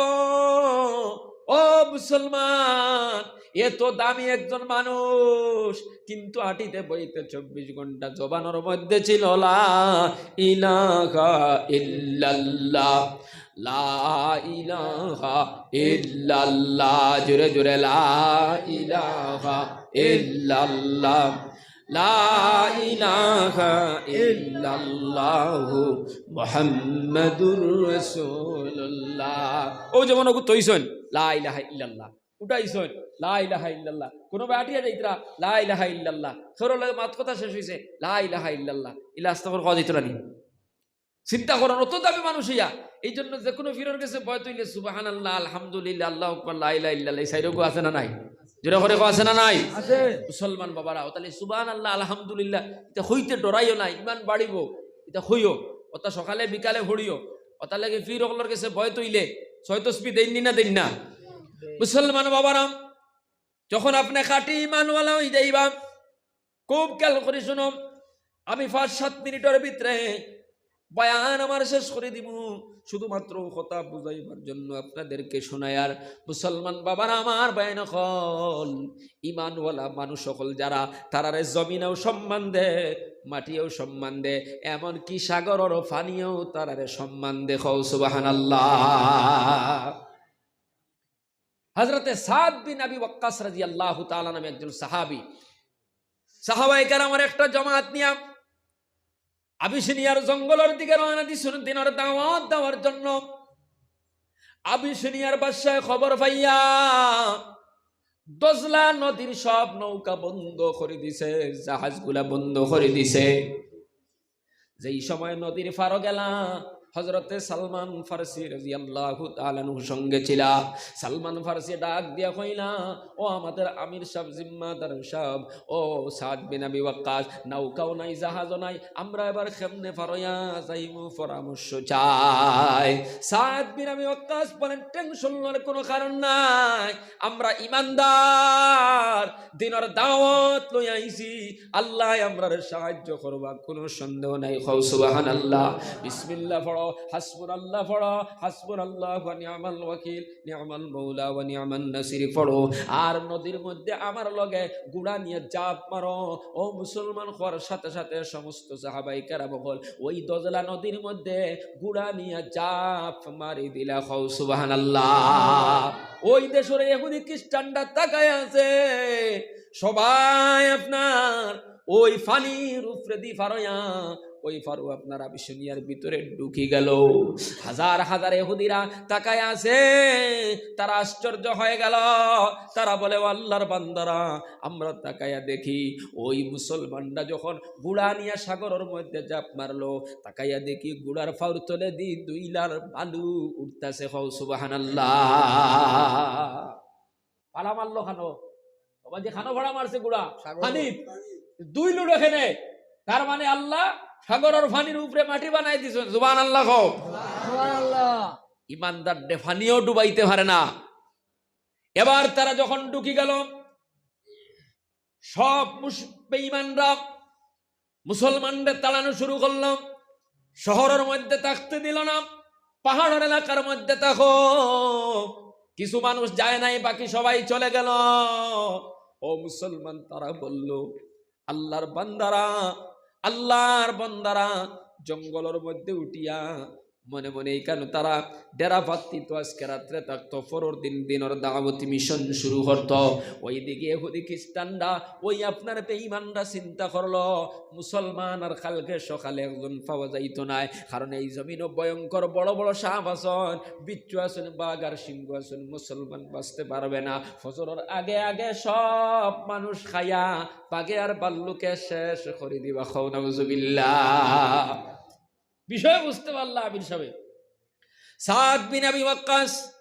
ও মুসলমান, এত দামি একজন মানুষ, কিন্তু আটিতে বইতে চব্বিশ ঘন্টা জবানর মধ্যে ছিল লা ইলাহা ইল্লাল্লাহ, লা ইলাহা ইল্লাল্লাহ। জোরে জোরে, লা ইলাহা ইল্লাল্লাহ, লা ইলাহা ইল্লাল্লাহু মুহাম্মাদুর রাসূলুল্লাহ। ও যেমন ওগু তৈছইন, লা ইলাহা ইল্লাল্লাহ, উঠাইছইন, লা ইলাহা ইল্লাল্লাহ। কোনো বাটিয়া যাইতরা, লা ইলাহা ইল্লাল্লাহ। কেউরর লগে মাত কথা শেষ অইছে, লা ইলাহা ইল্লাল্লাহ। ইলা আস্তে করে কওয়া যাইতো না নি? চিন্তা করইন, অত দামি মানুষ অইয়া। এই জন্য যে কোনো পীরর গেছে বয়াত অইলে সুবহানাল্লাহ, আলহামদুলিল্লাহ, আল্লাহু আকবার, লা ইলাহা ইল্লাল্লাহ, এই চাইরোগু আছে না নাই? জোরে করি কও, আছে না নাই? আছে। মুসলমান বাবারা, ও তাইলে সুবহানাল্লাহ, আলহামদুলিল্লাহ, ইতা কইতে ডরাইও না, ইমান বাড়িবো, ইতা কইও, অতা সকালে বিকালে পড়িও, অতার লাগি পীর অকলর গেছে বয়াত অইলে ছয় তসবি দেইন নি না দেইন না? মুসলমান বাবারা, যখন আপনে খাঁটি ইমানওয়ালা অই যাইবা, খুব খেয়াল করি শুনো, আমি পাঁচ সাত মিনিটর ভিতরে বয়ান আমার শেষ করি দিমু। শুধুমাত্র কথা বুঝাইবার জন্য আপনাদেরকে শোনাইয়ার। মুসলমান বাবারা, আমার ভাইয়াইন অকল, ইমানওয়ালা মানুষ অকল যারা, তারারে জমিনেও সম্মান দে, মাটিয়েও সম্মান দে, এমনকি সাগরর পানিয়েও তারারে সম্মান দে। কও সুবহানাল্লাহ। হযরতে সাদ বিন আবি ওয়াক্কাস রাদিয়াল্লাহু তাআলা নামে একজন সাহাবী, সাহাবায়ে কেরামর একটা জমাত নিয়া আবিসিনিয়ার জঙ্গলর দিকে রওনা দিছইন দিনর দাওয়াত দেওয়ার জন্য। আবিসিনিয়ার বাদশায় খবর পাইয়া দজলা নদীর সব নৌকা বন্ধ করি দিছে, জাহাজগুলা বন্ধ করি দিছে। যেই সময় নদীর পারো গেলা, হযরতে সালমান ফার্সি রাদিয়াল্লাহু তাআলা আনহু সঙ্গে ছিলা। সালমান ফার্সি ডাক দিয়া কইলা, "ও আমাদের আমির সাব, জিম্মাদার সাব, ও সাদ বিন আবি ওয়াক্কাস, নৌকাও নাই, জাহাজও নাই, আমরা এবার কেমনে পারোয়া যাইমু, পরামর্শ চাই।" সাদ বিন আবি ওয়াক্কাস বলেন, "টেনশন লওয়ার কোনো কারণ নাই, আমরা ইমানদার, দিনর দাওয়াত লই আইছি, আল্লায় আমরারে সাহায্য করবা, কোনো সন্দেহ নাই।" কও সুবহানাল্লাহ। বিসমিল্লাহ পড়ো, হাসবুনাল্লাহ পড়ো, হাসবুনাল্লাহু ওয়া নি'মাল ওয়াকিল, নি'মাল মাওলা ওয়া নি'মান নাসির পড়ো। আর নদীর মধ্যে আমার লগে ঘুড়া নিয়া ঝাঁপ মারো। ও মুসলমান, কওয়ার সাথে সাথে সমস্ত সাহাবায়ে কেরাম অকল ওই দজলা নদীর মধ্যে ঘুড়া নিয়া ঝাঁপ মারি দিলা। কও সুবহানাল্লাহ। ওই দেশর ইহুদি খ্রিস্টানরা তাকায় আছে, সবাই আপনার ওই পানির উপরেদি পারোয়া, ওই পারো আপনার আবিসিনিয়ার ভিতরে ঢুকি গেল। হাজার হাজার ইহুদিরা তাকায় আছে, তারা আশ্চর্য হয়ে গেল। তারা বলে, "ও আল্লাহর বান্দারা, আমরা তাকাইয়া দেখি, ওই মুসলমানরা যখন ঘুড়া নিয়া সাগরর মধ্যে ঝাঁপ মারলো, তাকাইয়া দেখি ঘুড়ার পাওর তলেদি দুইলার বালু উঠতাছে।" কও সুবহানাল্লাহ। ফাড়া মারলো খানো? বাবা, যে খানো ফাড়া মারছে ঘুড়া, সাগর। পানিত। দুই লুট এখানে। তার মানে আল্লাহ সাগরর পানির উপরে মাটি বানাই দিছইন। সুবহানাল্লাহ কও। সুবহানাল্লাহ। ইমানদাররে পানিও ডুবাইতে পারে না। এবার তারা যখন ঢুকি গেল, সব মুস-, বেঈমানরা মুসলমানদের তাড়ানো শুরু করলো। শহরের মধ্যে থাকতে দিল না, পাহাড়ের এলাকার মধ্যে থাকো। কিছু মানুষ যায় নাই, বাকি সবাই চলে গেল। ও মুসলমান, তারা বলল, "আল্লাহর বান্দারা, আল্লাহর বন্দারা জঙ্গলর মধ্যে উঠিয়া মনে মনে ইখানো তারা ডেরা পাতিত, আজকে রাত্রে থাকতো, পরর দিন দিনর দাওয়াতি মিশন শুরু করতো। ওইদিকে ইহুদি খ্রিস্টানরা, ওই আপনার বেঈমানরা চিন্তা করলো, মুসলমান আর কালকে সকালে একজন পাওয়া যাইতো নায়, কারণ এই জমিনো ভয়ঙ্কর বড় বড় সাপ আছইন, বিচ্ছু আছইন, বাঘ আর সিংহ আছইন, মুসলমান বাঁচতে পারবে না। ফজরর আগে আগে সব মানুষ খাইয়া বাঘে আর ভাল্লুকে শেষ করি দিবা। কও নাউজুবিল্লাহ। বিষয় বুঝতে পারলা আমির সাহেব? সাদ বিন আবি ওয়াক্কাস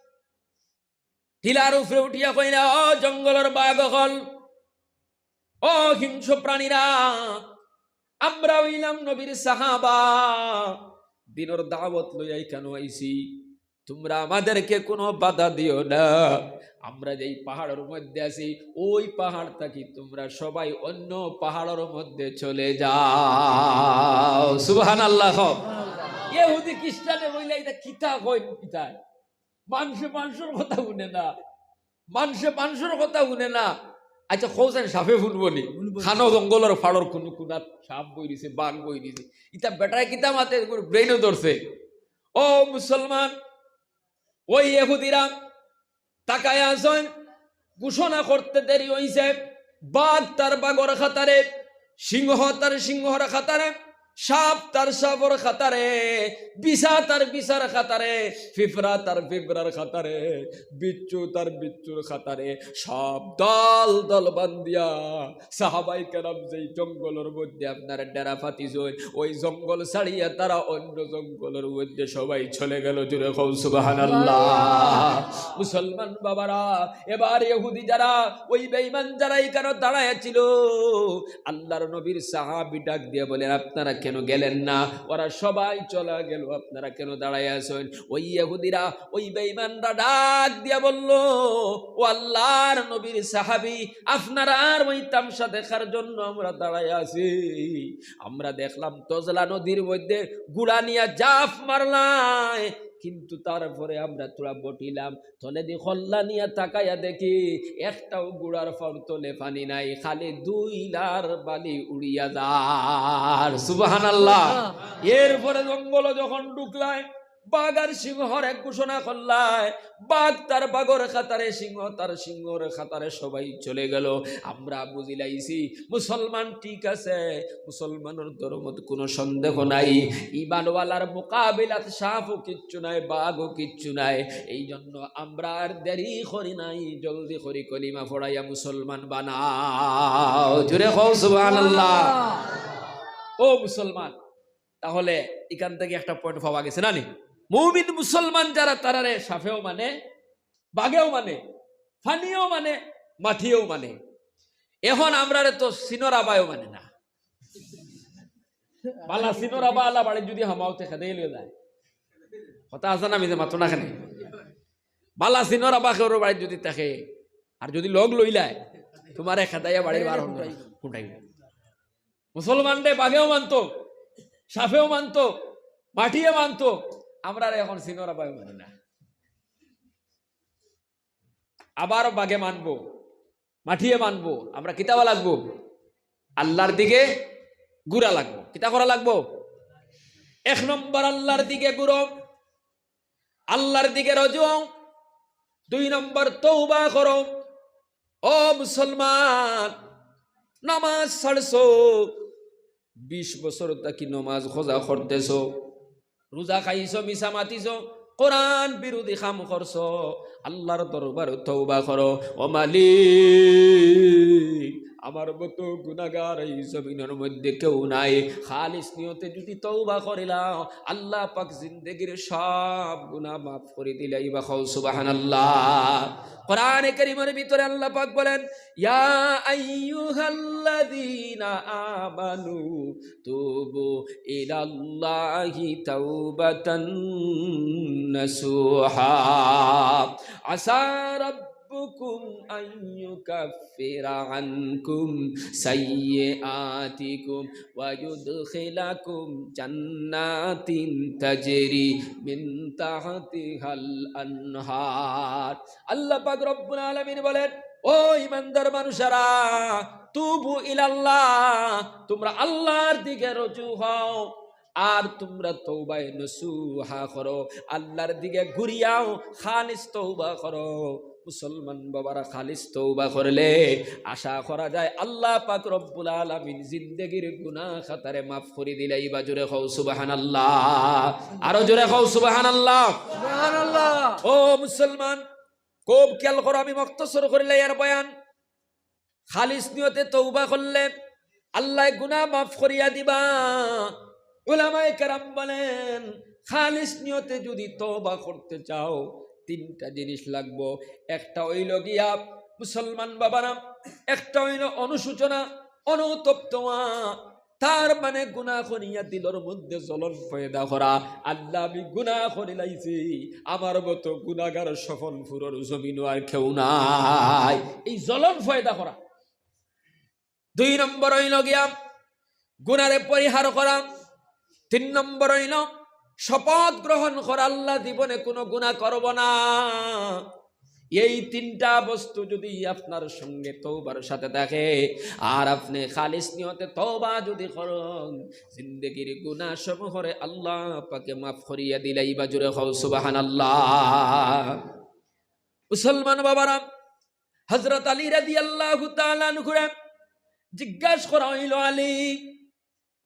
টিলার উপরে উঠিয়া কইলা, "ও জঙ্গলর বাঘ অকল, ও হিংস্র প্রাণীরা, আমরা অইলাম নবীর সাহাবা, দিনর দাওয়াত লইয়া ইখানো আইছি, তুমরা আমাদেরকে কোনো বাধা দিও না। আমরা যেই পাহাড়র মধ্যে আছি, ওই পাহাড় থাকি তুমরা সবাই অন্য পাহাড়র মধ্যে চলে যাও।" সুবহানাল্লাহ। ইহুদি খ্রিস্টানে কইলা, "ইতা কিতা কইন, কিতা? মানষে মানষর কথা হুনে না, মানষে মানষর কথা হুনে না।" আচ্ছা, কও চাইন সাপে হুনবো নি? হুনবো। কানো জঙ্গলর পাহাড়র কুনু কুনাত সাপ বই রইছে, বাঘ বই রইছে, ইতা বেটায় কিতা মাতে, ব্রেইনও ধরছে। ও মুসলমান, ওই ইহুদিরা তাকায় আছইন, ঘোষণা করতে দেরি অইছে। বাঘ তার বাঘর কাতারে, সিংহ তার সিংহর কাতারে, সাপ তার সাপর কাতারে, বিছা তার বিছার কাতারে, পিঁপড়া তার পিঁপড়ার কাতারে, বিচ্ছু তার বিচ্ছুর কাতারে, সব দল দল বান্ধিয়া সাহাবায়ে কেরাম যেই জঙ্গলর মধ্যে আপনার ডেরা পাতিছইন, ওই জঙ্গল ছাড়িয়া তারা অন্য জঙ্গলর মধ্যে সবাই চলে গেল। জোরে কও সুবহানাল্লাহ। মুসলমান বাবারা, এবার ইহুদি যারা, ওই বেঈমান যারা ইখানো দাঁড়ায় ছিল, আল্লাহর নবীর সাহাবী ডাক দিয়া বলেন, "আপনারা কেন গেলেন না? ওরা সবাই চলে গেল, আপনারা কেন দাঁড়ায় আছইন?" ওই ইহুদিরা, ওই বেঈমানরা ডাক দিয়া বলল, "ও আল্লাহর নবীর সাহাবী, আপনারার ওই তামশা দেখার জন্য আমরা দাঁড়ায় আছি। আমরা দেখলাম তজলা নদীর মধ্যে ঘোড়া নিয়া জাফ মারলায়, কিন্তু তারপরে আমরা থুড়া বটিলাম, তলেদি কল্লা নিয়া তাকাইয়া দেখি একটাও ঘোড়ার পাওর তলে পানি নাই, খালি ধুইলার বালি উড়িয়া যার।" সুবহানাল্লাহ। এরপরে জঙ্গল যখন ঢুকলায়, বাঘ আর সিংহর এক ঘোষণা করলায়, বাঘ তার বাঘর কাতারে, সিংহ তার সিংহর কাতারে, সবাই চলে গেল। আমরা বুঝিলাইছি মুসলমান ঠিক আছে, মুসলমানর ধর্মত কোনো সন্দেহ নাই। ইমানওয়ালার মোকাবিলাত সাপও কিচ্ছু নাই, বাঘও কিচ্ছু নাই। এই জন্য আমরা আর দেরি করি নাই, জলদি করি কলিমা পড়াইয়া মুসলমান বানাও। জোরে কও সুবহানাল্লাহ। ও মুসলমান, তাহলে ইখান থাকি একটা পয়েন্ট পাওয়া গেছে না নি? মুমিন মুসলমান যারা, তারারে সাপেও মানে, বাঘেও মানে, পানিও মানে, মাটিয়েও মানে। এখন আমরারে তো সিনোর আবায়ও মানে না। বালা সিনোর আবা আলা বাড়িত যদি হামাও তে খেদাই লইয়া যায়। কথা আছে না, মিছে মাতো না কেনে? বালা সিনোর আবা কেউর বাড়িত যদি থাকে, আর যদি লগ লইলায়, তুমারে খেদাইয়া বাড়ির বার হন না, ফুটাইব। মুসলমানরে বাঘেও মানতো, সাপেও মানতো, মাটিয়ে মানতো, আমরারে এখন সিনোর আবায়ও মানে না। আবার বাঘে মানবো, মাটিয়ে মানবো, আমরা কিতা অওয়া লাগবো? আল্লাহর দিকে ঘুরা লাগবো। কিতা করা লাগবো? এক নম্বর আল্লাহর দিকে ঘুরো, আল্লাহর দিকে রুজু অও। দুই নম্বর তওবা করো। ও মুসলমান, নামাজ ছাড়ছো, বিশ বছর থাকি নামাজ কাজা করতেছো, রোজা খাইছো, মিছা মাতিছো, কোরআন বিরোধী কাম করছো, আল্লাহর দরবারো তওবা করো। ও মালিক, আমার মতো গুনাহগার এই জমিনর মধ্যে কেউ নাই। খালিস নিয়তে যদি তওবা করিলাও, আল্লাহ পাক জিন্দেগির সব গুনাহ মাফ করি দিলাইবা। কও সুবহানাল্লাহ। কোরআনে কারীমের ভিতরে আল্লাহ পাক বলেন, ইয়া আইয়ুহাল্লাযীনা আমানু তুবু ইলাল্লাহি তাওবাতান নাসুহা। আসা রাব্বুকুম আন ইউকাফফিরা আনকুম সাইয়্যিআতিকুম ওয়া ইউদখিলাকুম জান্নাতিন তাজরি মিন তাহতিহাল আনহার। আল্লাহ পাক রব্বুল আলামিন বলেন, ও ইমানদার মানুষেরা, তুবু ইলাল্লাহ, তোমরা আল্লাহর দিকে রুজু হও, আর তোমরা তওবায়ে নসুহা করো, আল্লাহর দিকে ঘুরিয়াও, খালিস তওবা করো। মুসলমান বাবারা, খালিস তওবা করলে আশা করা যায় আল্লাহ পাক রব্বুল আলামিন জিন্দেগির গুনাহ খাতারে মাফ করি দিলাইবা। জোরে কও সুবহানাল্লাহ, আরো জোরে কও সুবহানাল্লাহ। সুবহানাল্লাহ। ও মুসলমান, খুব খেয়াল করো, আমি মুখতসর করিলাইয়ার বয়ান। খালিস নিয়তে তওবা করলে আল্লায় গুনাহ মাফ করিয়া দিবা। উলামায়ে কেরাম বলেন, খালিস নিয়তে যদি তওবা করতে চাও, তিনটা জিনিস লাগবো। একটা অইলো গিয়া, মুসলমান বাবারা, একটা অইলো অনুশোচনা, অনুতপ্ত হওয়া, তার মানে গুনাহ করিয়া দিলর মধ্যে জ্বলন পয়দা করা, আল্লাহ, আমি গুনাহ করিলাইছি, আমার মতো গুনাহগার সফলপুরর জমিনো আর কেউ নাই। এই জ্বলন পয়দা করা। দুই নম্বর অইলো গিয়া গুনারে পরিহার করা। তিন নম্বর অইলো শপথ গ্রহণ করা, আল্লাহ, জীবনে কোনো গুনাহ করব না। এই তিনটা বস্তু যদি আপনার সঙ্গে তওবার সাথে থাকে, আর আপনি খালিস নিয়তে তওবা যদি করেন, জিন্দেগির গুনাহ সমূহরে আল্লাহ পাকে মাফ করিয়া দিলাইবা। জোরে কও সুবহানাল্লাহ। মুসলমান বাবারা, হযরত আলী রাদিয়াল্লাহু তাআলা আনহুরে জিজ্ঞাসা করা অইলো, আলী,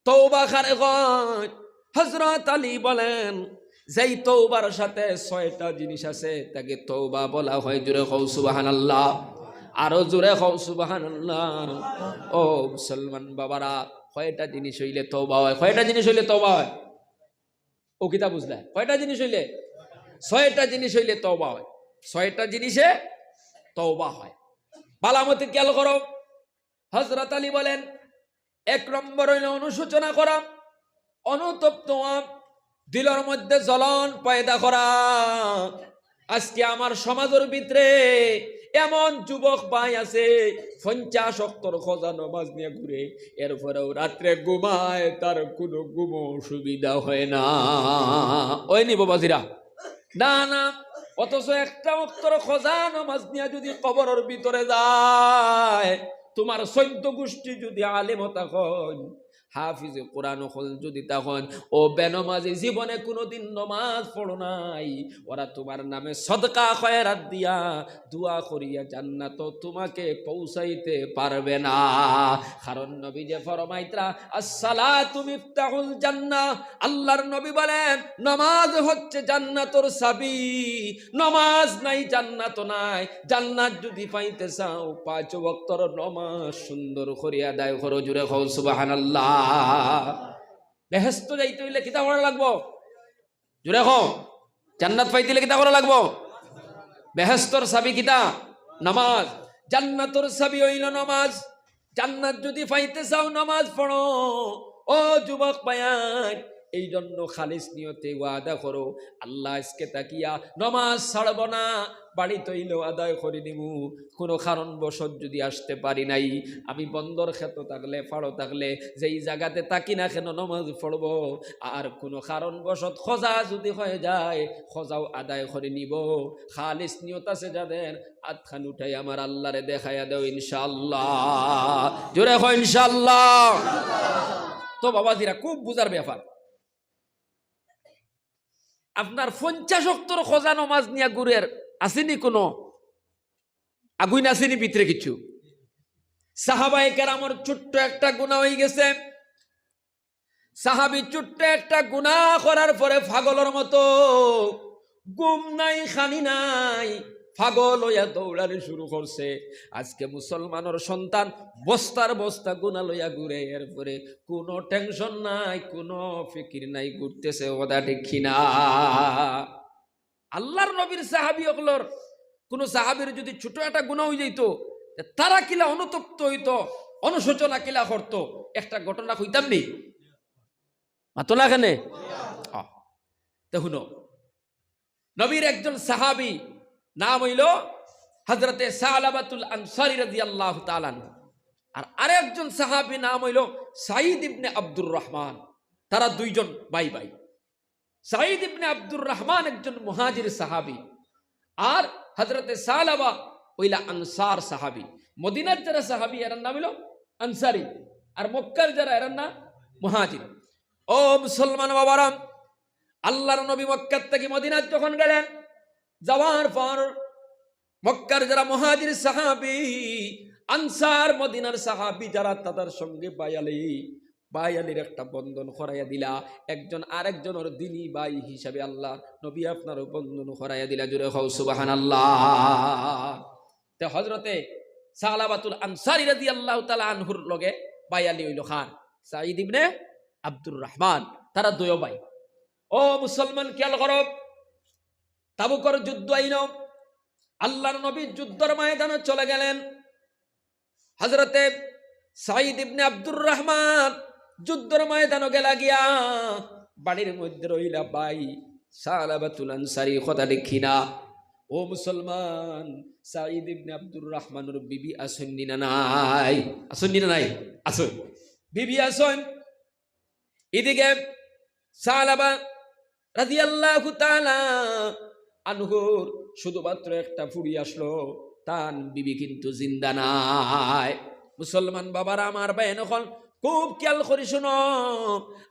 তওবা কারে কয়? হযরত আলী বলেন, যেই তওবার সাথে ছয়টা জিনিস আছে, তাকে তওবা বলা হয়। জোরে কও সুবহানাল্লাহ, আরো জোরে কও সুবহানাল্লাহ। ও মুসলমান বাবারা, কয়টা জিনিস অইলে তওবা হয়? কয়টা জিনিস অইলে তওবা হয়? ও কিতা বুঝলা? কয়টা জিনিস অইলে? ছয়টা জিনিস অইলে তওবা হয়। ছয়টা জিনিসে তওবা হয়। বালামতে খেয়াল করো, হযরত আলী বলেন, এক নম্বর অইলো অনুশোচনা করা, অনুতপ্ত হওয়া, দিলর মধ্যে জ্বলন পয়দা করা। আজকে আমার সমাজর ভিতরে এমন যুবক ভাই আছে, পঞ্চাশ ওয়াক্তর কাজা নমাজ নিয়া ঘুরে, এরপরেও রাত্রে ঘুমায়, তার কোনো ঘুমো অসুবিধা হয় না। অয়নি বাবাজিরা? না, না। অথচ একটা ওয়াক্তর কাজা নমাজ নিয়া যদি কবরর ভিতরে যায়, তোমার চৌদ্দ গোষ্ঠী যদি আলেম থাকইন, হাফিজে কোরআন অকল যদি থাকইন, ও বেনমাজি জীবনে কোনোদিন নমাজ পড়ো নাই, ওরা তোমার নামে সদকা খয়রাত দিয়া, দোয়া করিয়া জান্নাতো তোমাকে পৌঁছাইতে পারবে না। কারণ নবীজি ফরমাইতরা, "আসসালাতু মিফতাহুল জান্নাহ।" আল্লাহর নবী বলেন, নমাজ হচ্ছে জান্নাতর চাবি। নমাজ নাই, জান্নাত নাই। জান্নাত যদি পাইতে চাও, পাঁচ ওয়াক্তর নমাজ সুন্দর করি আদায় করো। জোরে কও সুবহানাল্লাহ। বেহেস্তো যাইতে অইলে কিতা করা লাগবো? জোরে কও। জান্নাত পাইতে অইলে কিতা করা লাগবো? বেহেস্তর চাবি কিতা? নমাজ। জান্নাতর চাবি অইলো নমাজ। জান্নাত যদি পাইতে চাও, নমাজ পড়ো। ও যুবক ভাইয়াইন, এই জন্য খালিস নিয়তে ওয়াদা করো, আল্লাহ, আজকে থাকিয়া নমাজ ছাড়বো না, বাড়িত অইলেও আদায় করি নিমু, কোনো কারণবশত যদি আসতে পারি নাই, আমি বন্দর খেতো থাকলে, পাড়ো থাকলে, যেই জাগাতে থাকি না কেন, নমাজ পড়বো। আর কোনো কারণবশত কাজা যদি হয়ে যায়, কাজাও আদায় করি নিবো। খালিস নিয়ত আছে যাদের, আতখান উঠাই আমার আল্লাহরে দেখাইয়া দেও ইনশাআল্লাহ। জোরে কও ইনশাআল্লাহ। তো বাবাজিরা, খুব বুঝার ব্যাপার। আপনার পঞ্চাশ ওয়াক্তর কাজা নমাজ নিয়া ঘুরের, আছেনি কোনো? আগুইন আছেনি ভিতরে কিছু? সাহাবায়ে কেরামর ছোট্ট একটা গুনাহ অই গেছে। সাহাবী ছোট্ট একটা গুনাহ করার পরে পাগলর মতো, ঘুম নাই, খানি নাই, পাগল অইয়া দৌড়ানি শুরু করছে। আজকে মুসলমানর সন্তান বস্তার বস্তা গুনাহ লইয়া ঘুরে, এরপরে কোনো টেনশন নাই, কোনো ফিকির নাই, ঘুরতেছে। কথা ঠিক কি না? আল্লাহর নবীর সাহাবী অকলর, কোনো সাহাবীর যদি ছোট একটা গুনাহ অই যাইতো, তে তারা কিলা অনুতপ্ত অইতো, অনুশোচনা কিলা করতো, একটা ঘটনা কইতাম নি? মাতো না কেনে? আহ, তে হুনো, নবীর একজন সাহাবী, নাম অইলো হযরতে সালাবাতুল আনসারী রাদিয়াল্লাহু তাআলা আনহু। আর আরেকজন সাহাবী নাম অইলো সাঈদ ইবনে আব্দুর রহমান। তারা দুইজন ভাই ভাই। সাঈদ ইবনে আব্দুর রহমান একজন মুহাজির সাহাবী, আর হযরতে সালাবা অইলা আনসার সাহাবী। মদিনার যারা সাহাবী, এরার নাম অইলো আনসারী, আর মক্কার যারা, এরার নাম মুহাজির। ও মুসলমান বাবারা, আল্লাহর নবী মক্কার থাকি মদিনাত যখন গেলেন, যাওয়ার পর মক্কার যারা মুহাজির সাহাবী, আনসার, মদিনার সাহাবী যারা, তাদের সঙ্গে ভাইয়ালি, ভাইয়ালির একটা বন্ধন করাইয়া দিলা। একজন আরেকজনর দিনী ভাই হিসাবে আল্লাহর নবী আপনারও বন্ধন করাইয়া দিলা। জোরে কও সুবহানাল্লাহ। তে হযরতে সালাবাতুল আনসারী রাদিয়াল্লাহু তাআলা আনহুর লগে ভাইয়ালি অইলো কার? সাঈদ ইবনে আব্দুর রহমান। তারা দুইও ভাই। ও মুসলমান, খেয়াল করো, তাবুকর যুদ্ধ আইলো, আল্লাহর নবী যুদ্ধর ময়দানে চলে গেলেন। হযরতে সাঈদ ইবনে আব্দুর রহমান যুদ্ধর ময়দানে গেলা গিয়া, বাড়ির মধ্যে রইলা ভাই সালাবাতুল আনসারী, কথা ঠিক না? ও মুসলমান, সাঈদ ইবনে আব্দুর রহমানর বিবি আছইন নি না নাই? আছইন নি না নাই? আছইন। বিবি আছইন। এদিকে সালাবা রাদিয়াল্লাহু তাআলা আনহুর শুধুমাত্র একটা ফুড়ি আছলো, তান বিবি কিন্তু জিন্দা নাই। মুসলমান বাবারা আমার, ভাই অকল, খুব খেয়াল করি শুনো,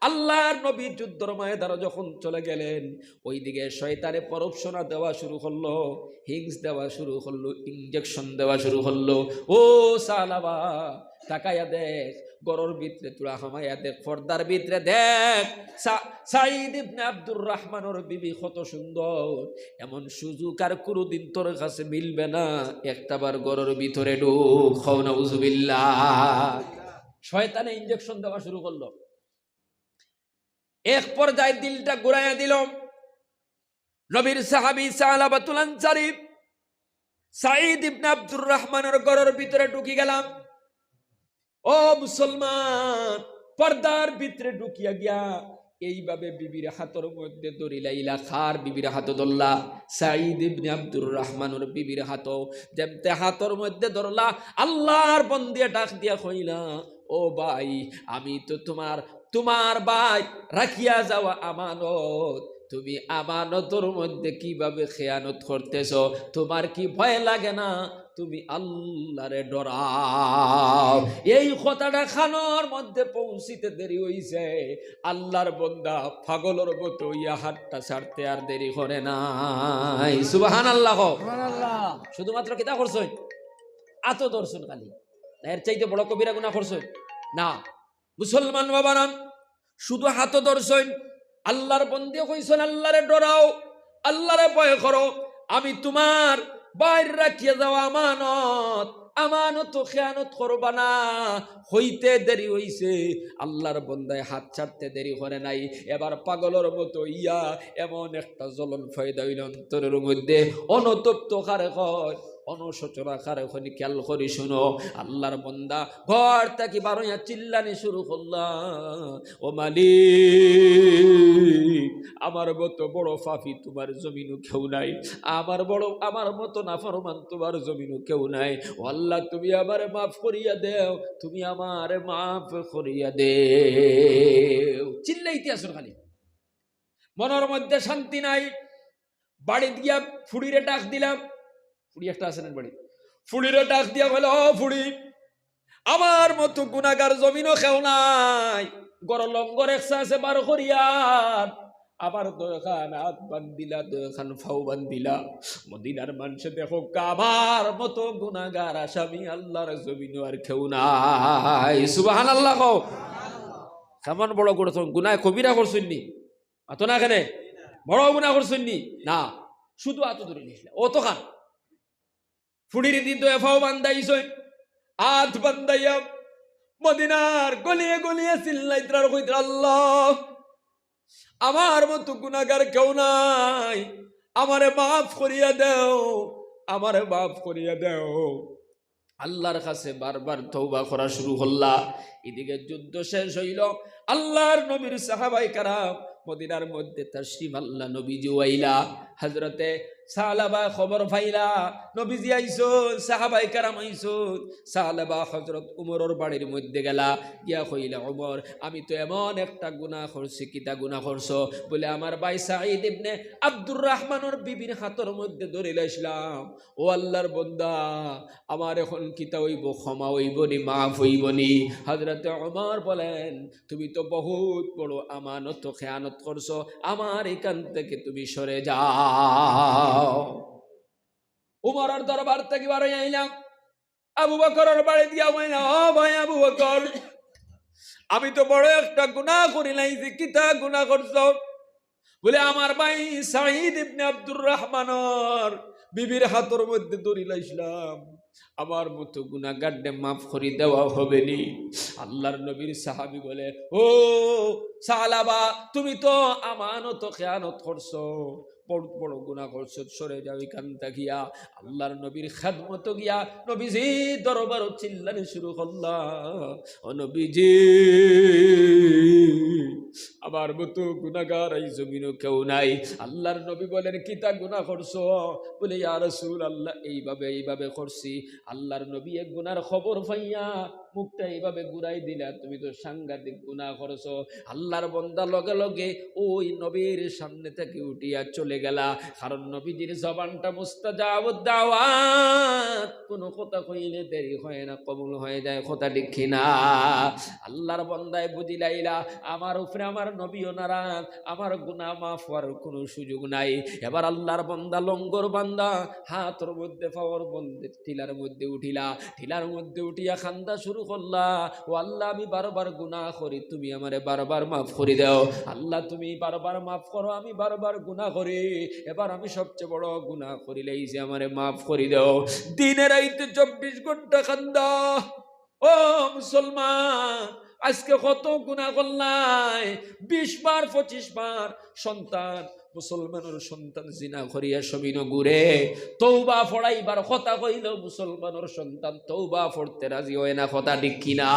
আল্লাহর নবী যুদ্ধর ময়দানে যখন চলে গেলেন, ওইদিকে শয়তানে পরোপসনা দেওয়া শুরু করলো, হিংস দেওয়া শুরু করলো, ইঞ্জেকশন দেওয়া শুরু করলো। ও সালাবা, তাকাইয়া দেখ, ঘরর ভিতরে তুরা হামাইয়া দেখ, পর্দার ভিতরে দেখ, সা-, সাঈদ ইবনে আব্দুর রহমানর বিবি কত সুন্দর, এমন সুযোগ আর কুনুদিন তোর কাছে মিলবে না। একটাবার ঘরর ভিতরে ঢুক, কও নাউজুবিল্লাহ। শয়তানে ইঞ্জেকশন দেওয়া শুরু করলো। এক পর্যায়ে দিলটা ঘুরাইয়া দিল। নবীর সাহাবী সালাবাতুল আনসারী সাঈদ ইবনে আব্দুর রহমানর ঘরর ভিতরে ঢুকি গেলাম। ও মুসলমান, পর্দার ভিতরে ঢুকিয়া গিয়া এইভাবে বিবির হাতর মধ্যে ধরিলাইলা। কার বিবির হাতো ধরলা? সাঈদ ইবনে আব্দুর রহমানর বিবির হাতো। যেমতে হাতর মধ্যে ধরলা, আল্লাহর বন্দিয়ে ডাক দিয়া কইলা, "ও ভাই, আমি তো তোমার, তোমার ভাই রাখিয়া যাওয়া আমানত, তুমি আমানতর মধ্যে কিভাবে খেয়ানত করতেছো? তোমার কি ভয় লাগে না? তুমি আল্লাহরে ডরাও।" এই কথাটা কানর মধ্যে পৌঁছিতে দেরি অইছে, আল্লাহর বন্দা পাগলর মতো ইয়া হাতটা ছাড়তে আর দেরি করে নাই। সুবহানাল্লাহ কও। সুবহানাল্লাহ। শুধুমাত্র কিতা করছইন? আতো ধরছইন খালি। না, এর চাইতে বড় কবিরা গুনাহ করছইন? না। মুসলমান বাবারা, শুধু হাতো ধরছইন। আল্লাহর বন্দিয়ে কইছইন, "আল্লাহরে ডরাও, আল্লাহরে ভয় করো, আমি তোমার ভাইর রাখিয়া যাওয়া আমানত, আমানতো খেয়ানত করবা না।" কইতে দেরি অইছে, আল্লাহর বন্দায় হাত ছাড়তে দেরি করে নাই। এবার পাগলর মতো ইয়া এমন একটা জ্বলন পয়দা অইল অন্তরর মধ্যে, অনুতপ্ত কারে কয়, অনুশোচনা কারে কয়, খেয়াল করি শুনো, আল্লাহর বন্দা ঘর থাকি বারইয়া চিল্লানি শুরু করলা, "ও মালিক, আমার মতো বড় পাপী তোমার জমিনো কেউ নাই, আমার বড়, আমার মতো নাফরমান তোমার জমিনো কেউ নাই। ও আল্লাহ, তুমি আমারে মাফ করিয়া দেও, তুমি আমারে মাফ করিয়া দেও।" চিল্লাইতে আছইন খালি, মনর মধ্যে শান্তি নাই। বাড়িত গিয়া ফুড়িরে ডাক দিলাম, ফুড়ি একটা আছে না বাড়িত, ফুড়িরে ডাক দিয়া কইলা, "ও ফুড়ি, আমার মতো গুনাগার জমিনো কেউ নাই, ঘরো লঙ্গর একসা আছে বার করিয়া, আমার দুইখান হাত বান্ধিলা, দুইখান পাও বান্ধিলা, মদিনার মানষে দেখউক্কা, আমার মতো গুনাগার আসামি আল্লাহর জমিনো আর কেউ নাই।" সুবহানাল্লাহ কও। কেমন বড় করছইন, গুনায় কবিরা করছইন নি? মাতো না কেনে? বড় গুনাহ করছইন নি? না, শুধু আতো ধরিলাইলা। অতখান। ফুড়ির দি দুইও পাও বান্ধাইছইন, আত বান্ধাইয়া মদিনার গলিয়ে গলিয়ে চিল্লাইতরা আর কইতরা, "আল্লাহ, আমার মতো গুনাগার কেউ নাই, আমারে মাফ করিয়া দেও, আমারে মাফ করিয়া দেও।" আল্লাহর কাছে বারবার তওবা করা শুরু করলা। এদিকে যুদ্ধ শেষ অইল। আল্লাহর নবীর সাহাবায়ে কেরাম মদিনার মধ্যে তাশরিফ আনলা, নবীজিও আইলা। হযরতে সালাবায় খবর পাইলা, নবীজি আইছইন, সাহাবায়ে কেরাম আইছইন। সালাবা হযরত উমরর বাড়ির মধ্যে গেলা, গিয়া কইলা, "উমর, আমি তো এমন একটা গুনাহ করছি।" "কিতা গুনাহ করছো?" বলে, "আমার ভাই সাঈদ ইবনে আব্দুর রহমানর বিবির হাতর মধ্যে ধরিলাইছলাম। ও আল্লাহর বন্দা, আমার এখন কিতা অইবো? ক্ষমা অইবো নি? মাফ অইবো নি?" হযরতে উমর বলেন, "তুমি তো বহুত বড় আমানত খেয়ানত করছো, আমার এখান থেকে তুমি সরে যাও।" উমরর দরবার থাকি বার অইয়া আইলাম, আবু বকরর বাড়ি দিয়া কইলাম, "ও ভাই আবু বকর, আমি তো বড় একটা গুনাহ করিলাইছি।" "কিতা গুনাহ করছো?" বলে, "আমার ভাই সাঈদ ইবনে আব্দুর রহমানর বিবির হাতর মধ্যে ধরিলাইছলাম। আমার মতো গুনাহগাররে মাফ করি দেওয়া হবে নি?" আল্লাহর নবীর সাহাবী বলে, "ও সালাবা, তুমি তো আমানত খেয়ানত করছো, বড় বড় গুনাহ করছো, সরে যাও এখান থাকিয়া।" আল্লাহর নবীর খেদমতো গিয়া নবীজি দরবারো চিল্লানি শুরু করলা, "ও নবীজি, আমার মতো গুনাহগার এই জমিনো কেউ নাই।" আল্লাহর নবী বলেন, "কিতা গুনাহ করছো?" বলে, "ইয়া রাসূলুল্লাহ, এইভাবে, এইভাবে করছি।" আল্লাহর নবী এক গুনার খবর পাইয়া মুখটা এইভাবে ঘুরাই দিলা, "তুমি তো সাংঘাতিক গুনাহ করছো।" আল্লাহর বন্দা লগে লগে ওই নবীর সামনে থাকি উঠিয়া চলে গেলা, কারণ নবীজির জবানটা মুস্তাজাবুদ দাওয়াত, কোনো কথা কইলে দেরি হয় না, কবুল হয়ে যায়, কথা ঠিক কি না? আল্লাহর বন্দায় বুঝিলাইলা, আমার উপরে আমার নবীও নারাজ, আমার গুনাহ মাফ হওয়ার কোনো সুযোগ নাই। এবার আল্লাহর বন্দা, লঙ্গর বান্দা, হাতর মধ্যে, পাওর মধ্যে, টিলার মধ্যে উঠিলা, টিলার মধ্যে উঠিয়া কান্দা শুরু করলা, "ও আল্লাহ, আমি বারবার গুনাহ করি, তুমি আমারে বারবার মাফ করি দাও। আল্লাহ, তুমি বারবার মাফ করো, আমি বারবার গুনাহ করি, এবার আমি সবচেয়ে বড় গুনাহ করিলাইছি, আমারে মাফ করি দাও।" দিনে রাইতে চব্বিশ ঘন্টা কান্দা। ও মুসলমান, আজকে কত গুনাহ করলায়, বিশ বার, পঁচিশ বার সন্তান, মুসলমানর সন্তান জিনা করিয়া জমিনো ঘুরে, তওবা পড়াইবার কথা কইলেও মুসলমানর সন্তান তওবা পড়তে রাজি হয় না, কথা ঠিক কি না?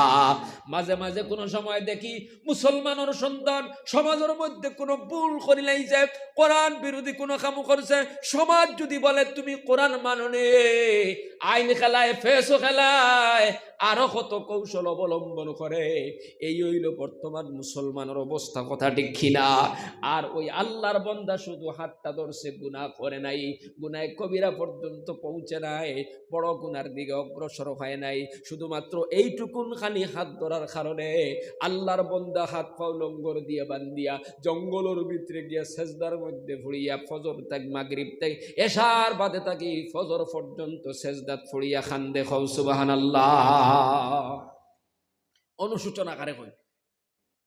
মাঝে মাঝে কোনো সময় দেখি মুসলমানর সন্তান সমাজর মধ্যে কোনো ভুল করিলাইছে, কোরআন বিরোধী কোনো কাম করছে, সমাজ যদি বলে, "তুমি কোরআন মানো নি", আইন খেলায়, ফেসও খেলায়, আরো কত কৌশল অবলম্বন করে। এই অইলো বর্তমান মুসলমানর অবস্থা, কথা ঠিক কি না? আর ওই আল্লাহর বন্দা শুধু হাতটা ধরছে, গুনাহ করে নাই, গুনাহে কবিরা পর্যন্ত পৌঁছে নাই, বড় গুনার দিকে অগ্রসর হয় নাই, শুধুমাত্র এইটুকুন খানি হাত ধরার কারণে আল্লাহর বন্দা হাত পাও লঙ্গর দিয়া বান্ধিয়া জঙ্গলর ভিতরে গিয়া সেজদার মধ্যে পড়িয়া ফজর থাকি মাগরিব থাকি এশার বাদে থাকি ফজর পর্যন্ত সেজদাত পড়িয়া কান্দে। কও সুবহানাল্লাহ। অনুশোচনা কারে কয়?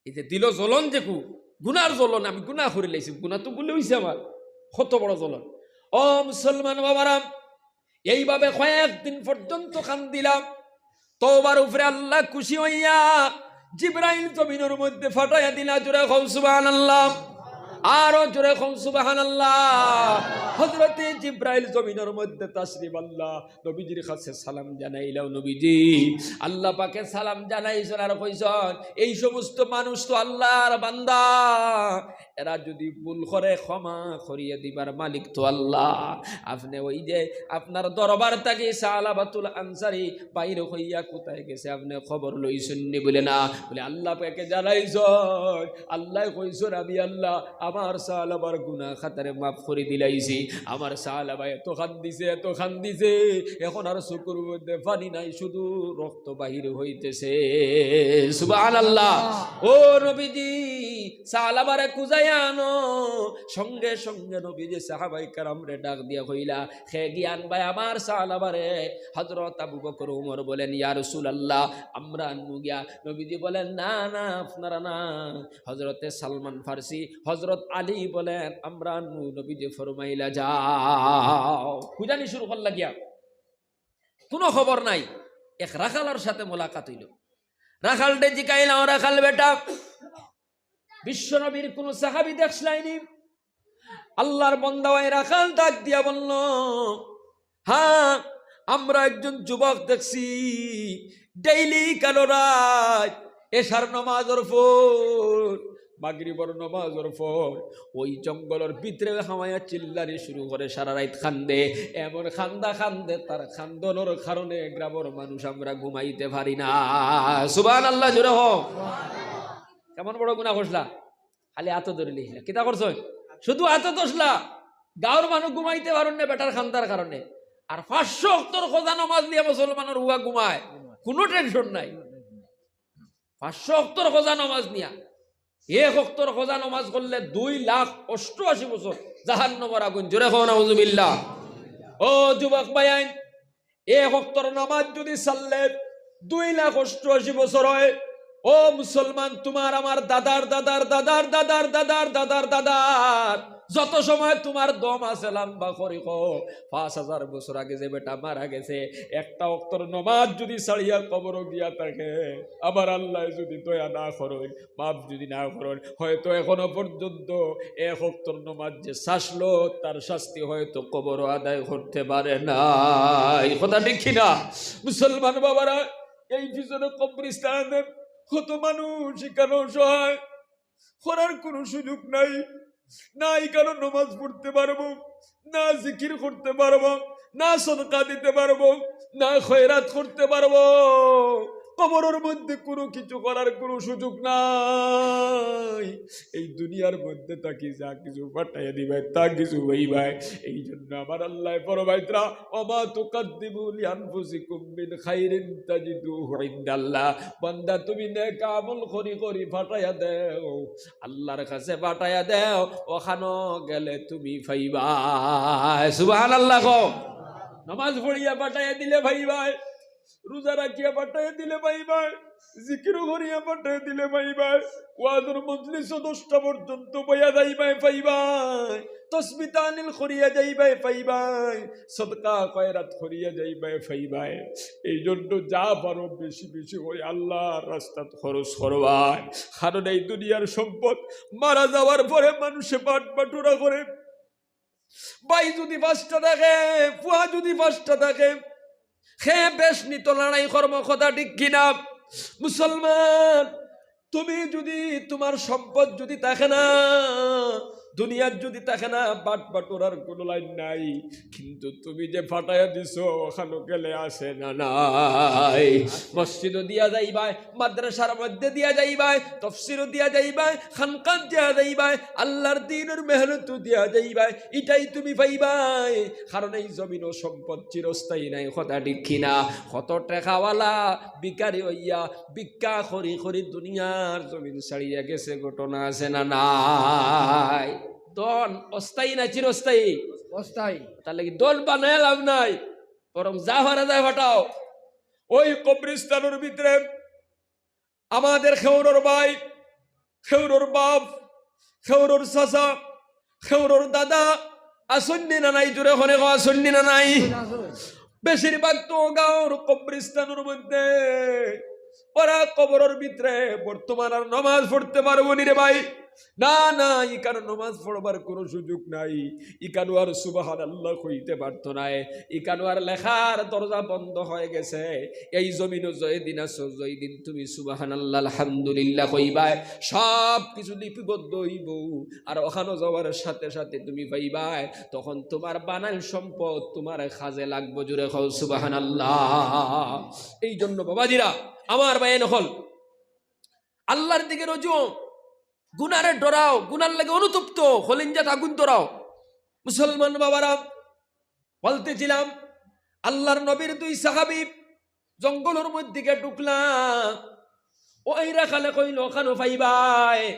এই যে দিলো জ্বলন, যে কু-, গুনার জ্বলন, আমি গুনা করিলাইছি, গুনা তো ভুলে অইছে আমার, কত বড় জ্বলন। ও মুসলমান বাবারা, এইভাবে কয়েকদিন পর্যন্ত কান্দিলাম। তওবার উপরে আল্লাহ খুশি অইয়া জিব্রাইল জমিনর মধ্যে পাঠাইয়া দিলা। জোরে কও সুবহানাল্লাহ, আরো জোরে কও সুবহানাল্লাহ। হযরতে জিব্রাইল জমিনর মধ্যে তাশরিফ আনলা, নবীজির কাছে সালাম জানাইলা, "ও নবীজি, আল্লাহ পাকে সালাম জানাইছইন আর কইছইন, এই সমস্ত মানুষ তো আল্লাহর বান্দা, এরা যদি ভুল করে ক্ষমা করিয়া দিবার মালিক তো আল্লাহ। আপনে ওই যে আপনার দরবার থাকি সালাবাতুল আনসারী বাইর অইয়া কোথায় গেছে, আপনে খবর লইছইন নি?" বলে, "না।" বলে, "আল্লাহ পাকে জানাইছইন, আল্লায় কইছইন, আমি আল্লাহ আমার সালাবার গুনাহ খাতারে মাফ করি দিলাইছি। আমার সালাবা এত কান্দিছে, এত কান্দিছে, এখন আর চকুর মধ্যে পানি নাই, শুধু রক্ত বাহির হইতেছে।" সুবহানাল্লাহ। ও নবীজি, সালাবারে খুজাইয়া আনো। সঙ্গে সঙ্গে নবীজি সাহাবায়ে কেরামরে ডাক দিয়া কইলা, "কে গিয়া আনবায় আমার সালাবারে?" হযরত আবু বকর উমর বলেন, "ইয়া রাসূলুল্লাহ, আমরা আনমু গিয়া।" নবীজি বলেন, "না, না, আপনারা না।" হযরতে সালমান ফার্সি, হযরত আলী বলেন, "আমরা আনমু।" নবীজি ফরমাইলা, "যাও।" খুজানি শুরু করলা গিয়া, কোনো খবর নাই। এক রাখালর সাথে মোলাকাত অইলো। রাখালরে জিকাইলা, "ও রাখাল বেটা, বিশ্বনবীর কোনো সাহাবী দেখছলায় নি?" আল্লাহর বন্দা ওই রাখাল ডাক দিয়া বলল, "হ্যাঁ, আমরা একজন যুবক দেখছি, ডেইলি কালো রাত এশার নামাজর পর মাগরিবর নমাজর পর ওই জঙ্গলর ভিতরে হামাইয়া চিল্লানি শুরু করে, সারা রাইত কান্দে। এমন কান্দা কান্দে, তার কান্দনর কারণে গ্রামর মানুষ আমরা ঘুমাইতে পারি না। সুবহানাল্লাহ, জোরে হোক। কেমন বড় গুনাহ করছলা? খালি আতো ধরিলিছলা। কিতা করছইন? শুধু আতো ধরছলা। গাঁওর মানুষ ঘুমাইতে পারইন না বেটার কান্দার কারণে। আর পাঁচশো ওয়াক্তর কাজা নমাজ নিয়া মুসলমানর পুয়া ঘুমায়, কুনু tension নাই। পাঁচশো ওয়াক্তর কাজা নমাজ নিয়া, এক ওয়াক্তর কাজা নমাজ করলে দুই লাখ অষ্টআশি বছর জাহান্নামর আগুন। জোরে কও নাউজুবিল্লাহ। ও যুবক ভাইয়াইন, এক ওয়াক্তর নমাজ যুদি ছাড়লে দুই লাখ অষ্টআশি বছর অয়। ও মুসলমান, তুমার আমার দাদার দাদার দাদার দাদার দাদার দাদার দাদার যত সময় তুমার দম আছে লম্বা করি কও, পাঁচ হাজার বছর আগে যে বেটা মারা গেছে, একটা ওয়াক্তর নমাজ যুদি ছাড়িয়া কবরো গিয়া থাকে, আমার আল্লায় যুদি দয়া না করইন, মাফ যুদি না করইন, হয়তো এখনো পর্যন্ত এক ওয়াক্তর নমাজ যে ছাড়লো, তার শাস্তি হয়তো কবরো আদায় করতে পারে নাই। কথা ঠিক কি না? মুসলমান বাবারা, এই পিছনে কবরস্থানে কত মানুষ ইখানো অসহায়, করার কুনু সুযোগ নাই, না ইখানো নমাজ পড়তে পারবো, না জিকির করতে পারবো, না সদকা দিতে পারবো, না খয়রাত করতে পারবো। কবরর মধ্যে কুনু কিছু করার কুনু সুযোগ নাই। এই দুনিয়ার মধ্যে থাকি যা কিছু পাঠাইয়া দিবায়, তা কিছু পাইবায়। এই জন্য আমার আল্লায় ফরমাইতরা, "ওমা তুকাদ্দিমু লিআনফুসিকুম মিন খাইরিন তাজিদুহু ইনদাল্লাহ।" বান্দা, তুমি নেক আমল করি করি পাঠাইয়া দেও, আল্লার কাছে পাঠাইয়া দেও, অখানো গেলে তুমি পাইবায়। সুবহানাল্লাহ কও। নমাজ পড়িয়া পাঠাইয়া দিলে পাইবায়, রোজা রাখিয়া পাঠাইয়া দিলে পাইবায়, জিকির করিয়া পাঠাইয়া দিলে পাইবায়, ওয়াজর মজলিসো দশটা পর্যন্ত বইয়া যাইবায় পাইবায়, তসবি তাহলিল করিয়া যাইবায় পাইবায়, সদকা খয়রাত করিয়া যাইবায় পাইবায়। এই জন্য যা পারো বেশি বেশি করি আল্লার রাস্তাত খরচ করবায়। কারণ এই দুনিয়ার সম্পদ মারা যাওয়ার পরে মানষে বাট বাটুরা করে। ভাই যুদি পাঁচটা থাকে, পুয়া যুদি পাঁচটা থাকে, হে বেশ নিত লড়াই কর্ম, কথা ঠিক কি না? মুসলমান, তুমি যুদি তুমার সম্পদ যুদি থাকে না, দুনিয়ার যুদি থাকে না, বাট বাটুরার কুনু লাইন নাই। কিন্তু তুমি যে পাঠাইয়া দিছো, অখানো গেলে আছে না নাই? মসজিদো দিয়া যাইবায়, মাদ্রাসার মধ্যে দিয়া যাইবায়, তফসিরো দিয়া যাইবায়, খানকাত দিয়া যাইবায়, আল্লার দ্বীনর মেহনতো দিয়া যাইবায়, ইটাই তুমি পাইবায়। কারণ এই জমিনো সম্পদ চিরস্থায়ী নায়, কথা ঠিক কি না? কত টেকাওয়ালা ভিখারি অইয়া ভিক্ষা করি করি দুনিয়ার জমিন ছাড়িয়া গেছে, ঘটনা আছে না নাই? ধন অস্থায়ী না চিরস্থায়ী? অস্থায়ী। তার লাগি ধন বানাইয়া লাভ নাই, বরং যা পারা যায় পাঠাও। ওই কবরস্থানর ভিতরে আমাদের খেউরর ভাই, খেউরর বাপ, খেউরর চাচা, খেউরর দাদা আছইন নি না নাই? জোরে কও না কও, আছইন নি না নাই? বেশিরভাগ তো গাঁওর কবরস্থানর মধ্যে ওরা কবরর ভিতরে বর্তমান আর নমাজ পড়তে পারবো নি রে ভাই। না, না, ইখানো নমাজ পড়বার কুনু সুযোগ নাই। ইখানো আর সুবহানাল্লাহ কইতে পারতো নায়। ইখানো আর লেখার দরজা বন্ধ হয়ে গেছে। এই জমিনো যেদিন আছো, যেদিন তুমি সুবহানাল্লাহ, আলহামদুলিল্লাহ কইবায়, সব কিছু লিপিবদ্ধ অইবো। আর অখানো যাওয়ার সাথে সাথে তুমি পাইবায়, তখন তুমার বানাইল সম্পদ তুমার কাজে লাগবো। জোরে কও সুবহানাল্লাহ। এই জন্য বাবাজিরা, আমার ভাইয়াইন অকল, আল্লার দিকে রুজু, গুনারে ডরাও, গুনার লাগি অনুতপ্ত, কলিঞ্জাত আগুন ধরাও। মুসলমান বাবারা, বলতেছিলাম, আল্লার নবীর দুই সাহাবী জঙ্গলর মধ্যে গিয়া ঢুকলা, ওই রাখালে কইল, "অখানো পাইবায়।"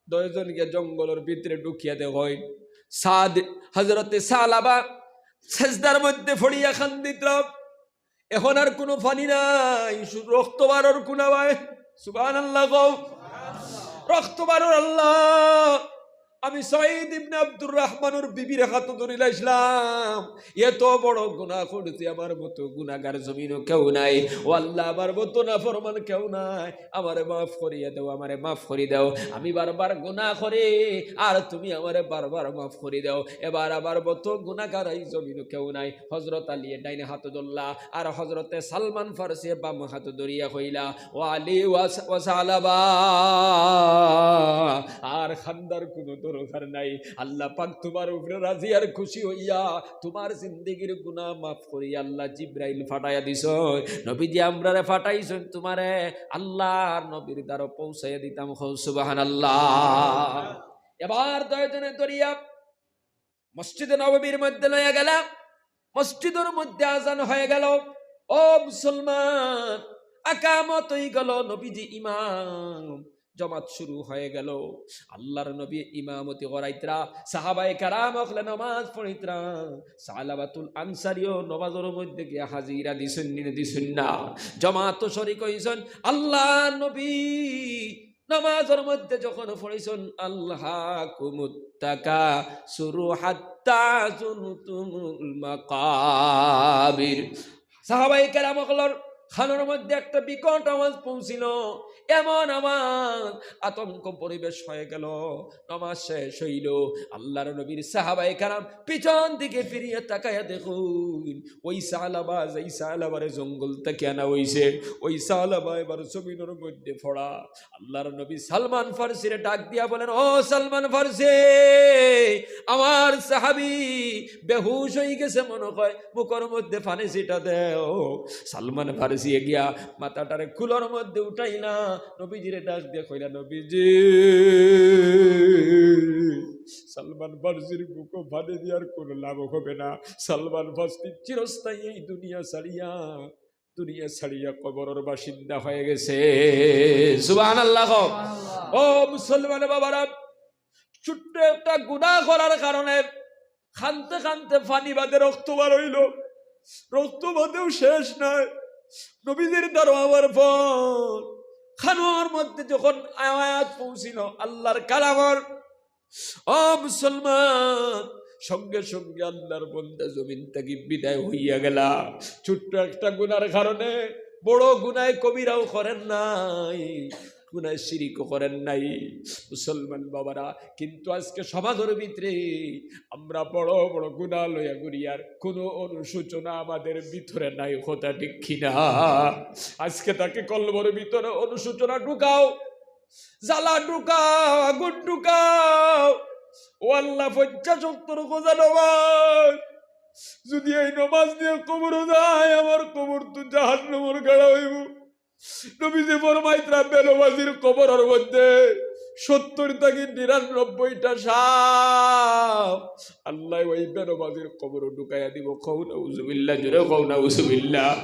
দুইজন গিয়া জঙ্গলর ভিতরে ঢুকিয়া দেখইন, সাদ, হযরতে সালাবা সেজদার মধ্যে পড়িয়া কান্দিতরা। এখন আর কুনু পানি নাই, শুধু রক্ত বারর কুনা ভাই। সুবহানাল্লাহ কও। রক্ত বারর আল্লাহ। আমি সাইদ ইবনে আব্দুর রহমানর বিবির হাত ধরিলাইছলাম। এত বড় গুনাহ করছি, আমার মতো গুনাহগার জমিনো কেউ নাই। ও আল্লাহ, আমার মতো নাফরমান কেউ নাই, আমারে মাফ করিয়া দেও, আমারে মাফ করি দেও। আমি বারবার গুনাহ করি, আর তুমি আমারে বারবার মাফ করি দেও। এবার আমার মতো গুনাহগার এই জমিনো কেউ নাই। হযরত আলীয়ে ডাইন হাত ধরলা, আর হযরতে সালমান ফার্সিয়ে বাম হাত ধরিয়া কইলা, "ও আলী, ওয়া সা-, ওয়া সালাবা, আর কান্দার কুনু দরকার নাই। আল্লাহ পাক তুমার উপরে রাজি আর খুশি অইয়া তুমার জিন্দেগির গুনাহ মাফ করিয়া আল্লাহ জিব্রাইল ফাটাইয়া দিছইন। নবীজি আমরারে ফাটাইছইন তুমারে আল্লাহর নবীর দ্বারো পৌঁছাইয়া দিতাম।" কও সুবহানাল্লাহ। এবার দুইজনে ধরিয়া মসজিদে নববীর মধ্যে লইয়া গেলা, মসজিদর মধ্যে আজান হয়ে গেল। ও মুসলমান, আকামত হয়ে গেল, নবীজি ইমাম, জমাত শুরু হয়ে গেল। আল্লাহর নবী ইমামতি করাইতরা, সাহাবায়ে কেরাম অকলে নামাজ পড়িতরা। সালাবাতুল আনসারিও নামাজর মধ্যে গিয়া হাজিরা দিছইন নি, দিছইন না? জমাত শরিক হইছইন। আল্লাহর নবী নামাজর মধ্যে যখন পড়িছইন, "আলহাকুমুত তাকাসুরু হাত্তা যুরতুমুল মাকাবির।" সাহাবায়ে কেরাম অকলর কানর মধ্যে একটা বিকট আওয়াজ পৌঁছিল, এমন আওয়াজ, আতঙ্ক পরিবেশ হয়ে গেল। নামাজ শেষ হইল, আল্লাহর নবীর সাহাবায়ে কেরাম পিছন দিকে ফিরিয়া তাকাইয়া দেখইন, ওই সালাবা, যেই সালাবারে জঙ্গল থাকি আনা হইছে, ওই সালাবা এবার জমিনর মধ্যে পড়া। আল্লাহর নবী সালমান ফার্সিরে ডাক দিয়া বলেন, "ও সালমান ফার্সি, আমার সাহাবী বেহুশ হয়ে গেছে মনে হয়, মুখর মধ্যে পানি ছিটা দেও।" সালমান ফার্সি গিয়া মাথাটারে কুলর মধ্যে উঠাইলা, নবীজিরে ডাক দিয়া কইলা, "নবীজি।" সালমান ফার্সির বুকো পানি দিয়ার কোনো লাভ হবে না। সালমান ফার্সি চিরস্থায়ী এই দুনিয়া ছাড়িয়া, দুনিয়া ছাড়িয়া কবরর বাসিন্দা হয়ে গেছে। সুবহানাল্লাহ কও। ও মুসলমান বাবারা, ছোট্ট একটা গুনাহ করার কারণে কানতে কানতে পানি বাদে রক্ত বার হইল, রক্ত বাদেও শেষ নাই। নবীজির দ্বারো আওয়ার পর কানর মধ্যে যখন আয়াত পৌঁছিল আল্লাহর কালামর, ও মুসলমান, সঙ্গে সঙ্গে আল্লাহর বন্দা জমিন থাকি বিদায় হইয়া গেলা। ছোট্ট একটা গুনার কারণে, বড় গুনায় কবিরাও করেন নাই, গুনায় শিরিকও করেন নাই মুসলমান বাবারা। কিন্তু আজকে সমাজর ভিতরে আমরা বড় বড় গুনা লইয়া ঘুরি, আর কোনো অনুশোচনা আমাদের ভিতরে নাই। কথা ঠিক কিনা? আজকে থাকি কলবর ভিতরে অনুশোচনা ঢুকাও, জ্বালা ঢুকাও, আগুন ঢুকাও। ও আল্লাহ, পঞ্চাশ ওয়াক্তর রোজা নামাজ যদি এই নামাজ নিয়া কবরো যাই, আমার কবর তো জাহান্নামর গাড়া হইব। নবীজি ফরমাইতরা, বেনমাজির কবরর মধ্যে সত্তর থাকি নিরানব্বইটা সাপ আল্লাহ ওই বেনমাজির কবরো ঢুকাইয়া দিব। কও নাউজুবিল্লাহ, জোরে কও নাউজুবিল্লাহ।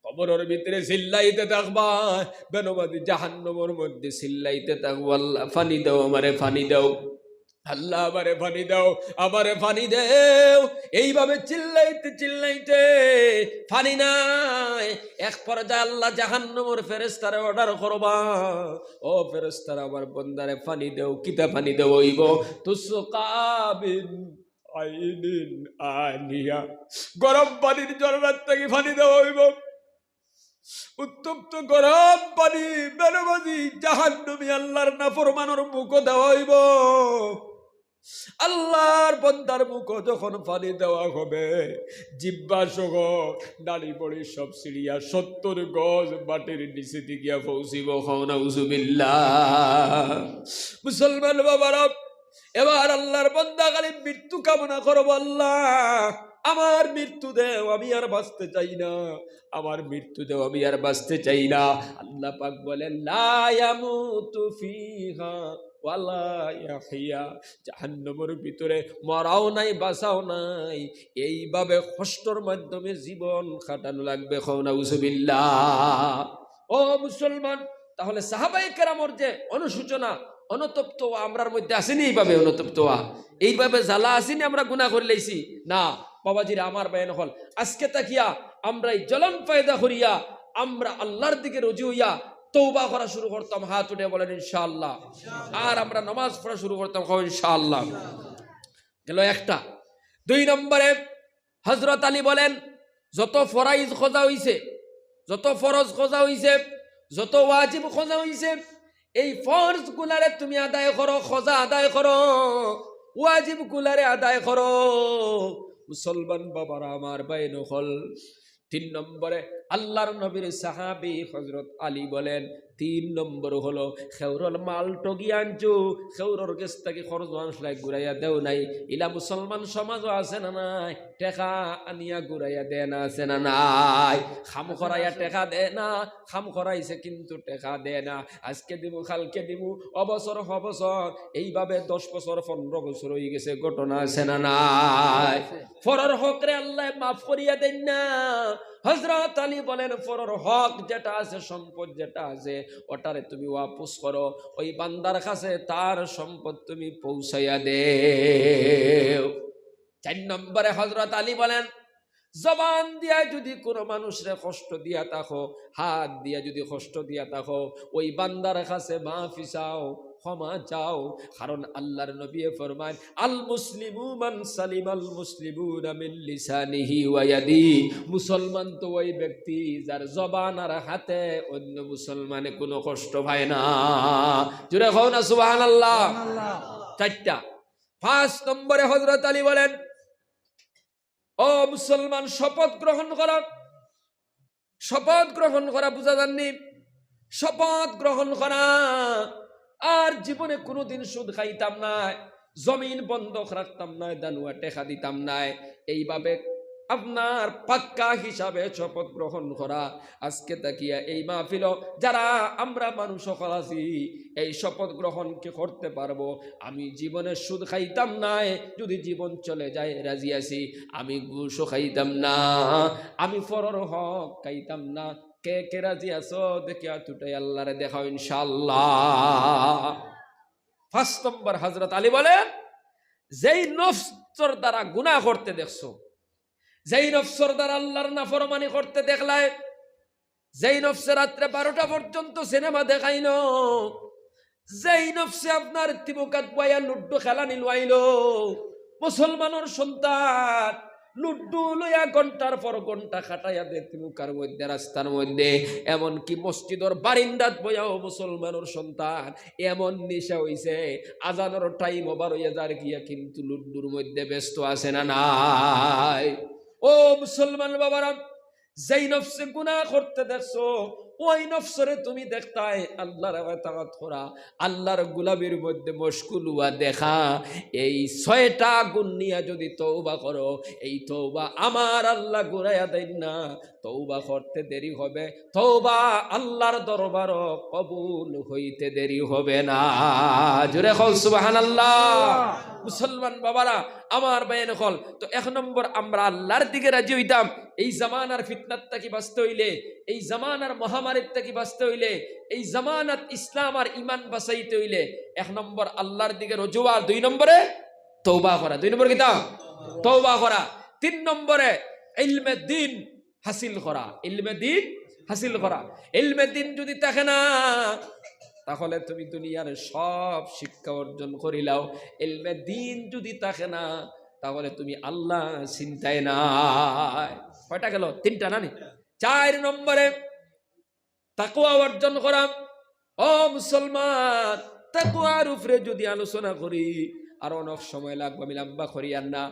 কবরর ভিতরে চিল্লাইতে থাকবা, বেনমাজি জাহান্নামর মধ্যে চিল্লাইতে থাকবো, "আল্লাহ, পানি দাও আমারে, পানি দাও, আল্লাহ, আমারে পানি দাও, আমারে পানি দেও।" এইভাবে চিল্লাইতে চিল্লাইতে পানি নাই। এক পর্যায়ে আল্লাহ জাহান্নামর ফেরেশতারে অর্ডার করবা, "ও ফেরেশতারা, আমার বন্দারে পানি দেও।" কিতা পানি দেও হইব? "তুসকা মিন আইনিন আনিয়া।" গরম পানির ঝর্ণার থাকি পানি দেওয়া হইব। উত্তপ্ত গরম পানি বেনমাজি জাহান্নামী আল্লাহর নাফরমানর মুখো দেওয়া হইব। আল্লাহর বন্দার মুখো যখন পানি দেওয়া হবে, জিব্বা সহ নাড়ি বড়ি সব ছিড়িয়া সত্তর গজ মাটির নিচে গিয়া পৌঁছিব। কও নাউজুবিল্লাহ। মুসলমান বাবারা, এবার আল্লাহর বন্দা খালি মৃত্যু কামনা করবো, "আল্লাহ, আমার মৃত্যু দেও, আমি আর বাঁচতে চাই না, আমার মৃত্যু দেও, আমি আর বাঁচতে চাই না।" আল্লাহ পাক বলেন, "লা ইয়ামুতু ফিহা ওয়ালা ইয়াহইয়া।" জাহান্নামর ভিতরে মরাও নাই, বাঁচাও নাই, এইভাবে কষ্টর মাধ্যমে জীবন কাটানো লাগবে। কও নাউজুবিল্লাহ। ও মুসলমান, তাহলে সাহাবায়ে কেরামর যে অনুশোচনা, অনুতপ্ত হওয়া আমরার মধ্যে আসেনি? এইভাবে অনুতপ্ত হওয়া, এইভাবে জ্বালা আসেনি? আমরা গুনাহ করিলাইছি না বাবাজিরা, আমার ভাই অকল, আজকে থাকিয়া আমরা এই জ্বলন পয়দা করিয়া আমরা আল্লাহর দিকে রুজু হইয়া তওবা করা শুরু করতাম, হাত উঠে বলেন ইনশাআল্লাহ। আর আমরা নামাজ পড়া শুরু করতাম, কও ইনশাআল্লাহ। গেল একটা। দুই নম্বরে হযরত আলী বলেন, যত ফরাইজ খোঁজা হইছে, যত ফরজ খোঁজা হইছে, যত ওয়াজিব খোঁজা হইছে, এই ফরজ গুলারে তুমি আদায় করো, খোঁজা আদায় করো, ওয়াজিব গুলারে আদায় করো। মুসলমান বাবারা আমার, ভাই নকল, তিন নম্বরে আল্লাহর নবীর সাহাবী হযরত আলী বলেন, তিন নম্বর হলো, খেউরর মাল ঠগি আনছো, খেউরর গেছ থাকি কর্জ আনছলায় ঘুরাইয়া দেও নাই। ইলা মুসলমান সমাজও আছে না নাই? টেকা আনিয়া ঘুরাইয়া দেয় না, আছে না নাই? কাম করাইয়া টেকা দেয় না, কাম করাইছে কিন্তু টেকা দেয় না। আজকে দিমু, কালকে দিমু, অবছর হবছর, এইভাবে দশ বছর, পনেরো বছর হয়ে গেছে, ঘটনা আছে না নাই? পরর হকরে আল্লায় মাফ করিয়া দেইন না। হযরত আলী বলেন, পরর হক যেটা আছে, সম্পদ যেটা আছে, ওটারে তুমি ওয়াপস করো, ওই বান্দার কাছে তার সম্পদ তুমি পৌঁছাইয়া দেও। চার নম্বরে হযরত আলী বলেন, জবান দিয়া যদি কোনো মানুষরে কষ্ট দিয়া থাকো, হাত দিয়া যদি কষ্ট দিয়া থাকো, ওই বান্দার কাছে মাফি চাও, ক্ষমা চাও। কারণ আল্লাহর নবী ফরমায়, "আল মুসলিমু মান সালিমাল মুসলিমুনা মিন লিসানিহি ওয়া ইয়াদি।" মুসলমান তো ওই ব্যক্তি যার জবান আর হাতে অন্য মুসলমানে কোনো কষ্ট পায় না। জোরে কও না সুবহানাল্লাহ। চারটা। পাঁচ নম্বরে হযরত আলী বলেন, ও মুসলমান, শপথ গ্রহণ করা, শপথ গ্রহণ করা, বুঝা যাননি? শপথ গ্রহণ করা, আর জীবনে কোনোদিন সুদ খাইতাম নায়, জমিন বন্ধক রাখতাম নায়, দানুয়া টেকা দিতাম নায়। এইভাবে আপনার পাক্কা হিসাবে শপথ গ্রহণ করা। আজকে থাকিয়া এই মাহফিলো যারা আমরা মানুষ সকল আছি, এই শপথ গ্রহণ কি করতে পারবো? আমি জীবনে সুদ খাইতাম নায়, যদি জীবন চলে যায় রাজি আছি। আমি ঘুষও খাইতাম না, আমি পরর হক খাইতাম না। কে কে রাজি আছো? দেখি হাত উঠাই আল্লাহরে দেখাও ইনশাআল্লাহ। পাঁচ নম্বর হযরত আলী বলেন, যেই নফসর দ্বারা গুনাহ করতে দেখছো, যেই নফসর দ্বারা আল্লাহর নাফরমানি করতে দেখলায়, যেই নফসে রাত্রে বারোটা পর্যন্ত সিনেমা দেখাইলো, যেই নফসে আপনার তিমুকাত বইয়া লুড্ডু খেলানি লইলো, মুসলমানর সন্তান লুড্ডু লইয়া ঘন্টার পর ঘন্টা কাটাইয়া দে তিমুকার মধ্যে, রাস্তার মধ্যে, এমনকি মসজিদর বারিন্দাত বইয়াও মুসলমানর সন্তান এমন নিশা হইছে, আজানর টাইম ওভার হইয়া যার গিয়া কিন্তু লুড্ডুর মধ্যে ব্যস্ত আছে না নাই? ও মুসলমান বাবারা, যেই নফসে গুনাহ করতে দেখছো, ওই নফসরে তুমি দেখতায় আল্লাহর ইতাআত করা, আল্লাহর গোলামির মধ্যে মশগুল হওয়া দেখা। এই ছয়টা গুণ নিয়া যদি তওবা করো, এই তওবা আমার আল্লাহ ঘুরাইয়া দেইন না। তওবা করতে দেরি হবে, তওবা আল্লাহর দরবারও কবুল হইতে দেরি হবে না। জোরে কও সুবহানাল্লাহ। মুসলমান বাবারা, আমার ভাই নকল, তো এক নম্বর আমরা আল্লাহর দিকে রাজি হইতাম। এই জামানার ফিতনার থাকি বাঁচতে হইলে, এই জামানার মহামারীর থাকি বাঁচতে হইলে, এই জামানাত ইসলাম আর ইমান বাঁচাইতে হইলে এক নম্বর আল্লাহর দিকে রুজু, আর দুই নম্বরে তওবা করা। দুই নম্বর কিতা? তওবা করা। তিন নম্বরে ইলমে দ্বীন হাসিল করা, ইলমে দ্বীন হাসিল করা। ইলমে দ্বীন যদি থাকে না, তাহলে তুমি দুনিয়ার সব শিক্ষা অর্জন করিলাও, ইলমে দ্বীন যদি থাকে না, তাহলে তুমি আল্লাহ চিনতায় নাই। কয়টা গেল? তিনটা না নি? চার নম্বরে তাকওয়া অর্জন করা। ও মুসলমান, তাকওয়ার উপরে যদি আলোচনা করি, আর অনেক সময় লাগবে, আমি লম্বা করি আর না।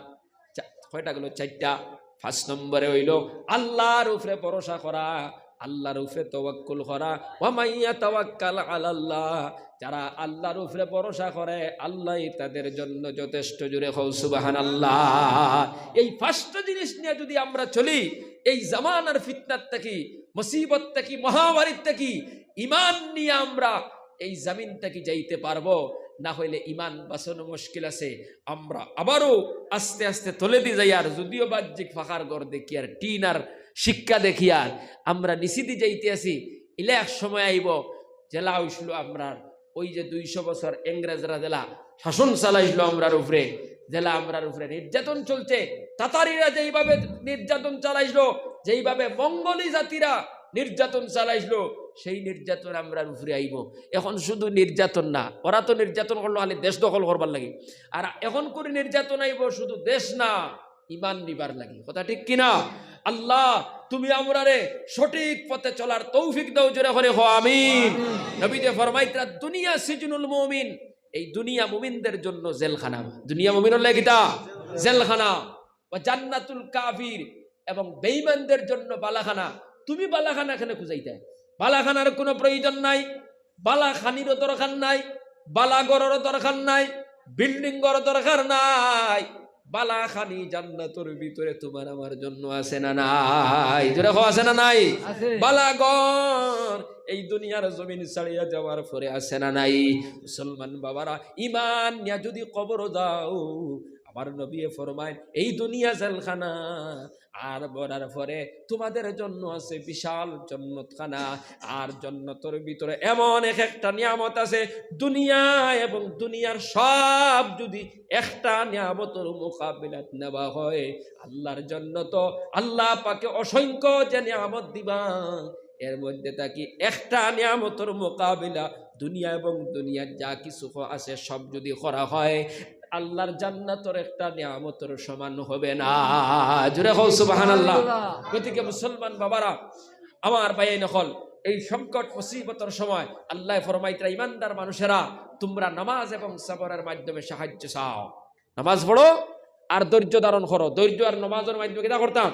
চা-, কয়টা গেল? চারটা। পাঁচ নম্বরে হইল আল্লাহর উপরে ভরসা করা, আল্লাহর উপরে তাওয়াক্কুল করা। ওয়া মান ইয়াতাওয়াক্কাল আলাল্লাহ, যারা আল্লাহর উপরে ভরসা করে, আল্লাহই তাদের জন্য যথেষ্ট। জোরে কও সুবহানাল্লাহ। এই পাঁচটা জিনিস নিয়ে যদি আমরা চলি, এই জামানার ফিতনার থাকি, মুসিবত থাকি, মহামারীর থাকি ইমান নিয়ে আমরা এই জমিন থাকি যাইতে পারবো, না হইলে ইমান বাঁচানো মুশকিল আছে। আমরা আবারও আস্তে আস্তে তলেদি যাইয়ার, যদিও বাহ্যিক পাকার ঘর দেখিয়ার, টিন আর শিক্কা দেখিয়ার, আমরা নিচিদি যাইতে আছি। ইলা এক সময় আইব, যেলা হইছিল আমরার ওই যে দুইশো বছর ইংরেজরা যেলা শাসন চালাইছিল আমরার উপরে, যেলা আমরার উপরে নির্যাতন চলছে, তাতারিরা যেইভাবে নির্যাতন চালাইছিল, যেইভাবে মঙ্গোলি জাতিরা নির্যাতন চালাইছিল, সেই নির্যাতন আমরার উপরে আইব। এখন শুধু নির্যাতন না, ওরা তো নির্যাতন করলো খালি দেশ দখল করবার লাগি, আর এখন করে নির্যাতন আইব শুধু দেশ না, ইমান নিবার লাগি। কথা ঠিক কিনা? আল্লাহ, তুমি আমরারে সঠিক পথে চলার তৌফিক দাও, জোরে কও আমিন। নবীজি ফরমাইতরা, দুনিয়া সিজনুল মুমিন, এই দুনিয়া মুমিনদের জন্য জেলখানা। দুনিয়া মুমিনর লাগি কিতা? জেলখানা। ওয়া জান্নাতুল কাফির, এবং বেঈমানদের জন্য বালাখানা। তুমি বালাখানা কেনে খুঁজাইতায়? বালাখানার কোনো প্রয়োজন নাই, বালা খানিরও দরকার নাই, বালা ঘরর দরকার নাই, বিল্ডিং ঘর দরকার নাই। বালা খানি জান্নাতর ভিতরে তোমার আমার জন্য আছে না নাই? জোরে কও, আছে না নাই? আছে। বালা ঘর এই দুনিয়ার জমিন ছাড়িয়া যাওয়ার পরে আছে না নাই? মুসলমান বাবারা, ইমান নিয়া যদি কবর যাও, আমার নবী ফরমায়, এই দুনিয়া জেলখানা, আর মরার পরে তোমাদের জন্য আছে বিশাল জন্নতখানা। আর জন্নতর ভিতরে এমন এক একটা নিয়ামত আছে, দুনিয়া এবং দুনিয়ার সব যদি একটা নিয়ামতর মোকাবিলাত নেওয়া হয়, আল্লাহর জন্নত, আল্লাহ পাকে অসংখ্য যে নিয়ামত দিবা, এর মধ্যে থাকি একটা নিয়ামতর মোকাবিলা দুনিয়া এবং দুনিয়ার যা কিছু ক-, আছে, সব যদি করা হয়, আল্লাহর জান্নাতর একটা নিয়ামতর সমান হবে না। জোরে কও সুবহানাল্লাহ। গতিকে মুসলমান বাবারা, আমার ভাইয়াইন অকল, এই সংকট মুসিবতর সময় আল্লাহ ফরমাইতরা, ইমানদার মানুষেরা, তোমরা নামাজ এবং সবরের মাধ্যমে সাহায্য চাও। নামাজ পড়ো আর ধৈর্য ধারণ করো। ধৈর্য আর নামাজর মাধ্যমে কিতা করতাম?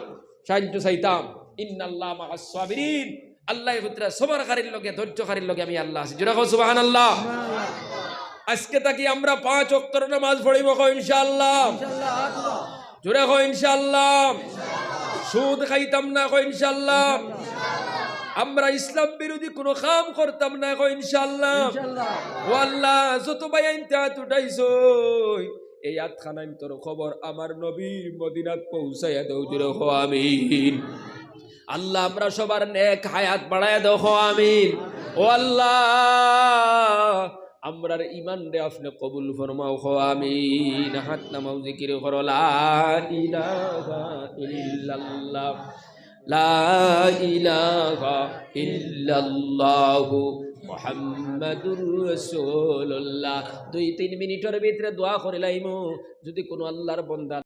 সাহায্য চাইতাম। ইন্নাল্লাহ মাআস সাবিরিন। আল্লাহ কইতরা, সবরকারীর লগে, ধৈর্যকারীর লগে আমি আল্লাহ আছি। জোরে কও সুবহানাল্লাহ। আজকে থাকি আমরা পাঁচ ওয়াক্তর নামাজ পড়িব, কও ইনশাআল্লাহ। জোরে কও ইনশাআল্লাহ। সুদ খাইতাম না, কও ইনশাআল্লাহ। আমরা ইসলাম বিরোধী কোনো কাম করতাম না, কও ইনশাআল্লাহ। ও আল্লাহ, যত ভাইয়াইন্তে আত উঠাইছইন, এই আতখানাইন্তর কবর আমার নবীর মদিনাত পৌঁছাইয়া দেও, জোরে কও আমিন। আল্লাহ, আমরা সবার নেক হায়াত বাড়াইয়া দেও, কও আমিন। ও আল্লাহ, আমরার ইমানরে আপনে কবুল ফরমাও, কও আমিন। হাত নামাও, জিকির করো, লা ইলাহা ইল্লাল্লাহ, লা ইলাহা ইল্লাল্লাহু মুহাম্মাদুর রাসূলুল্লাহ। দুই তিন মিনিটর ভিতরে দোয়া করিলাইমু। যদি কোনো আল্লাহর বন্দা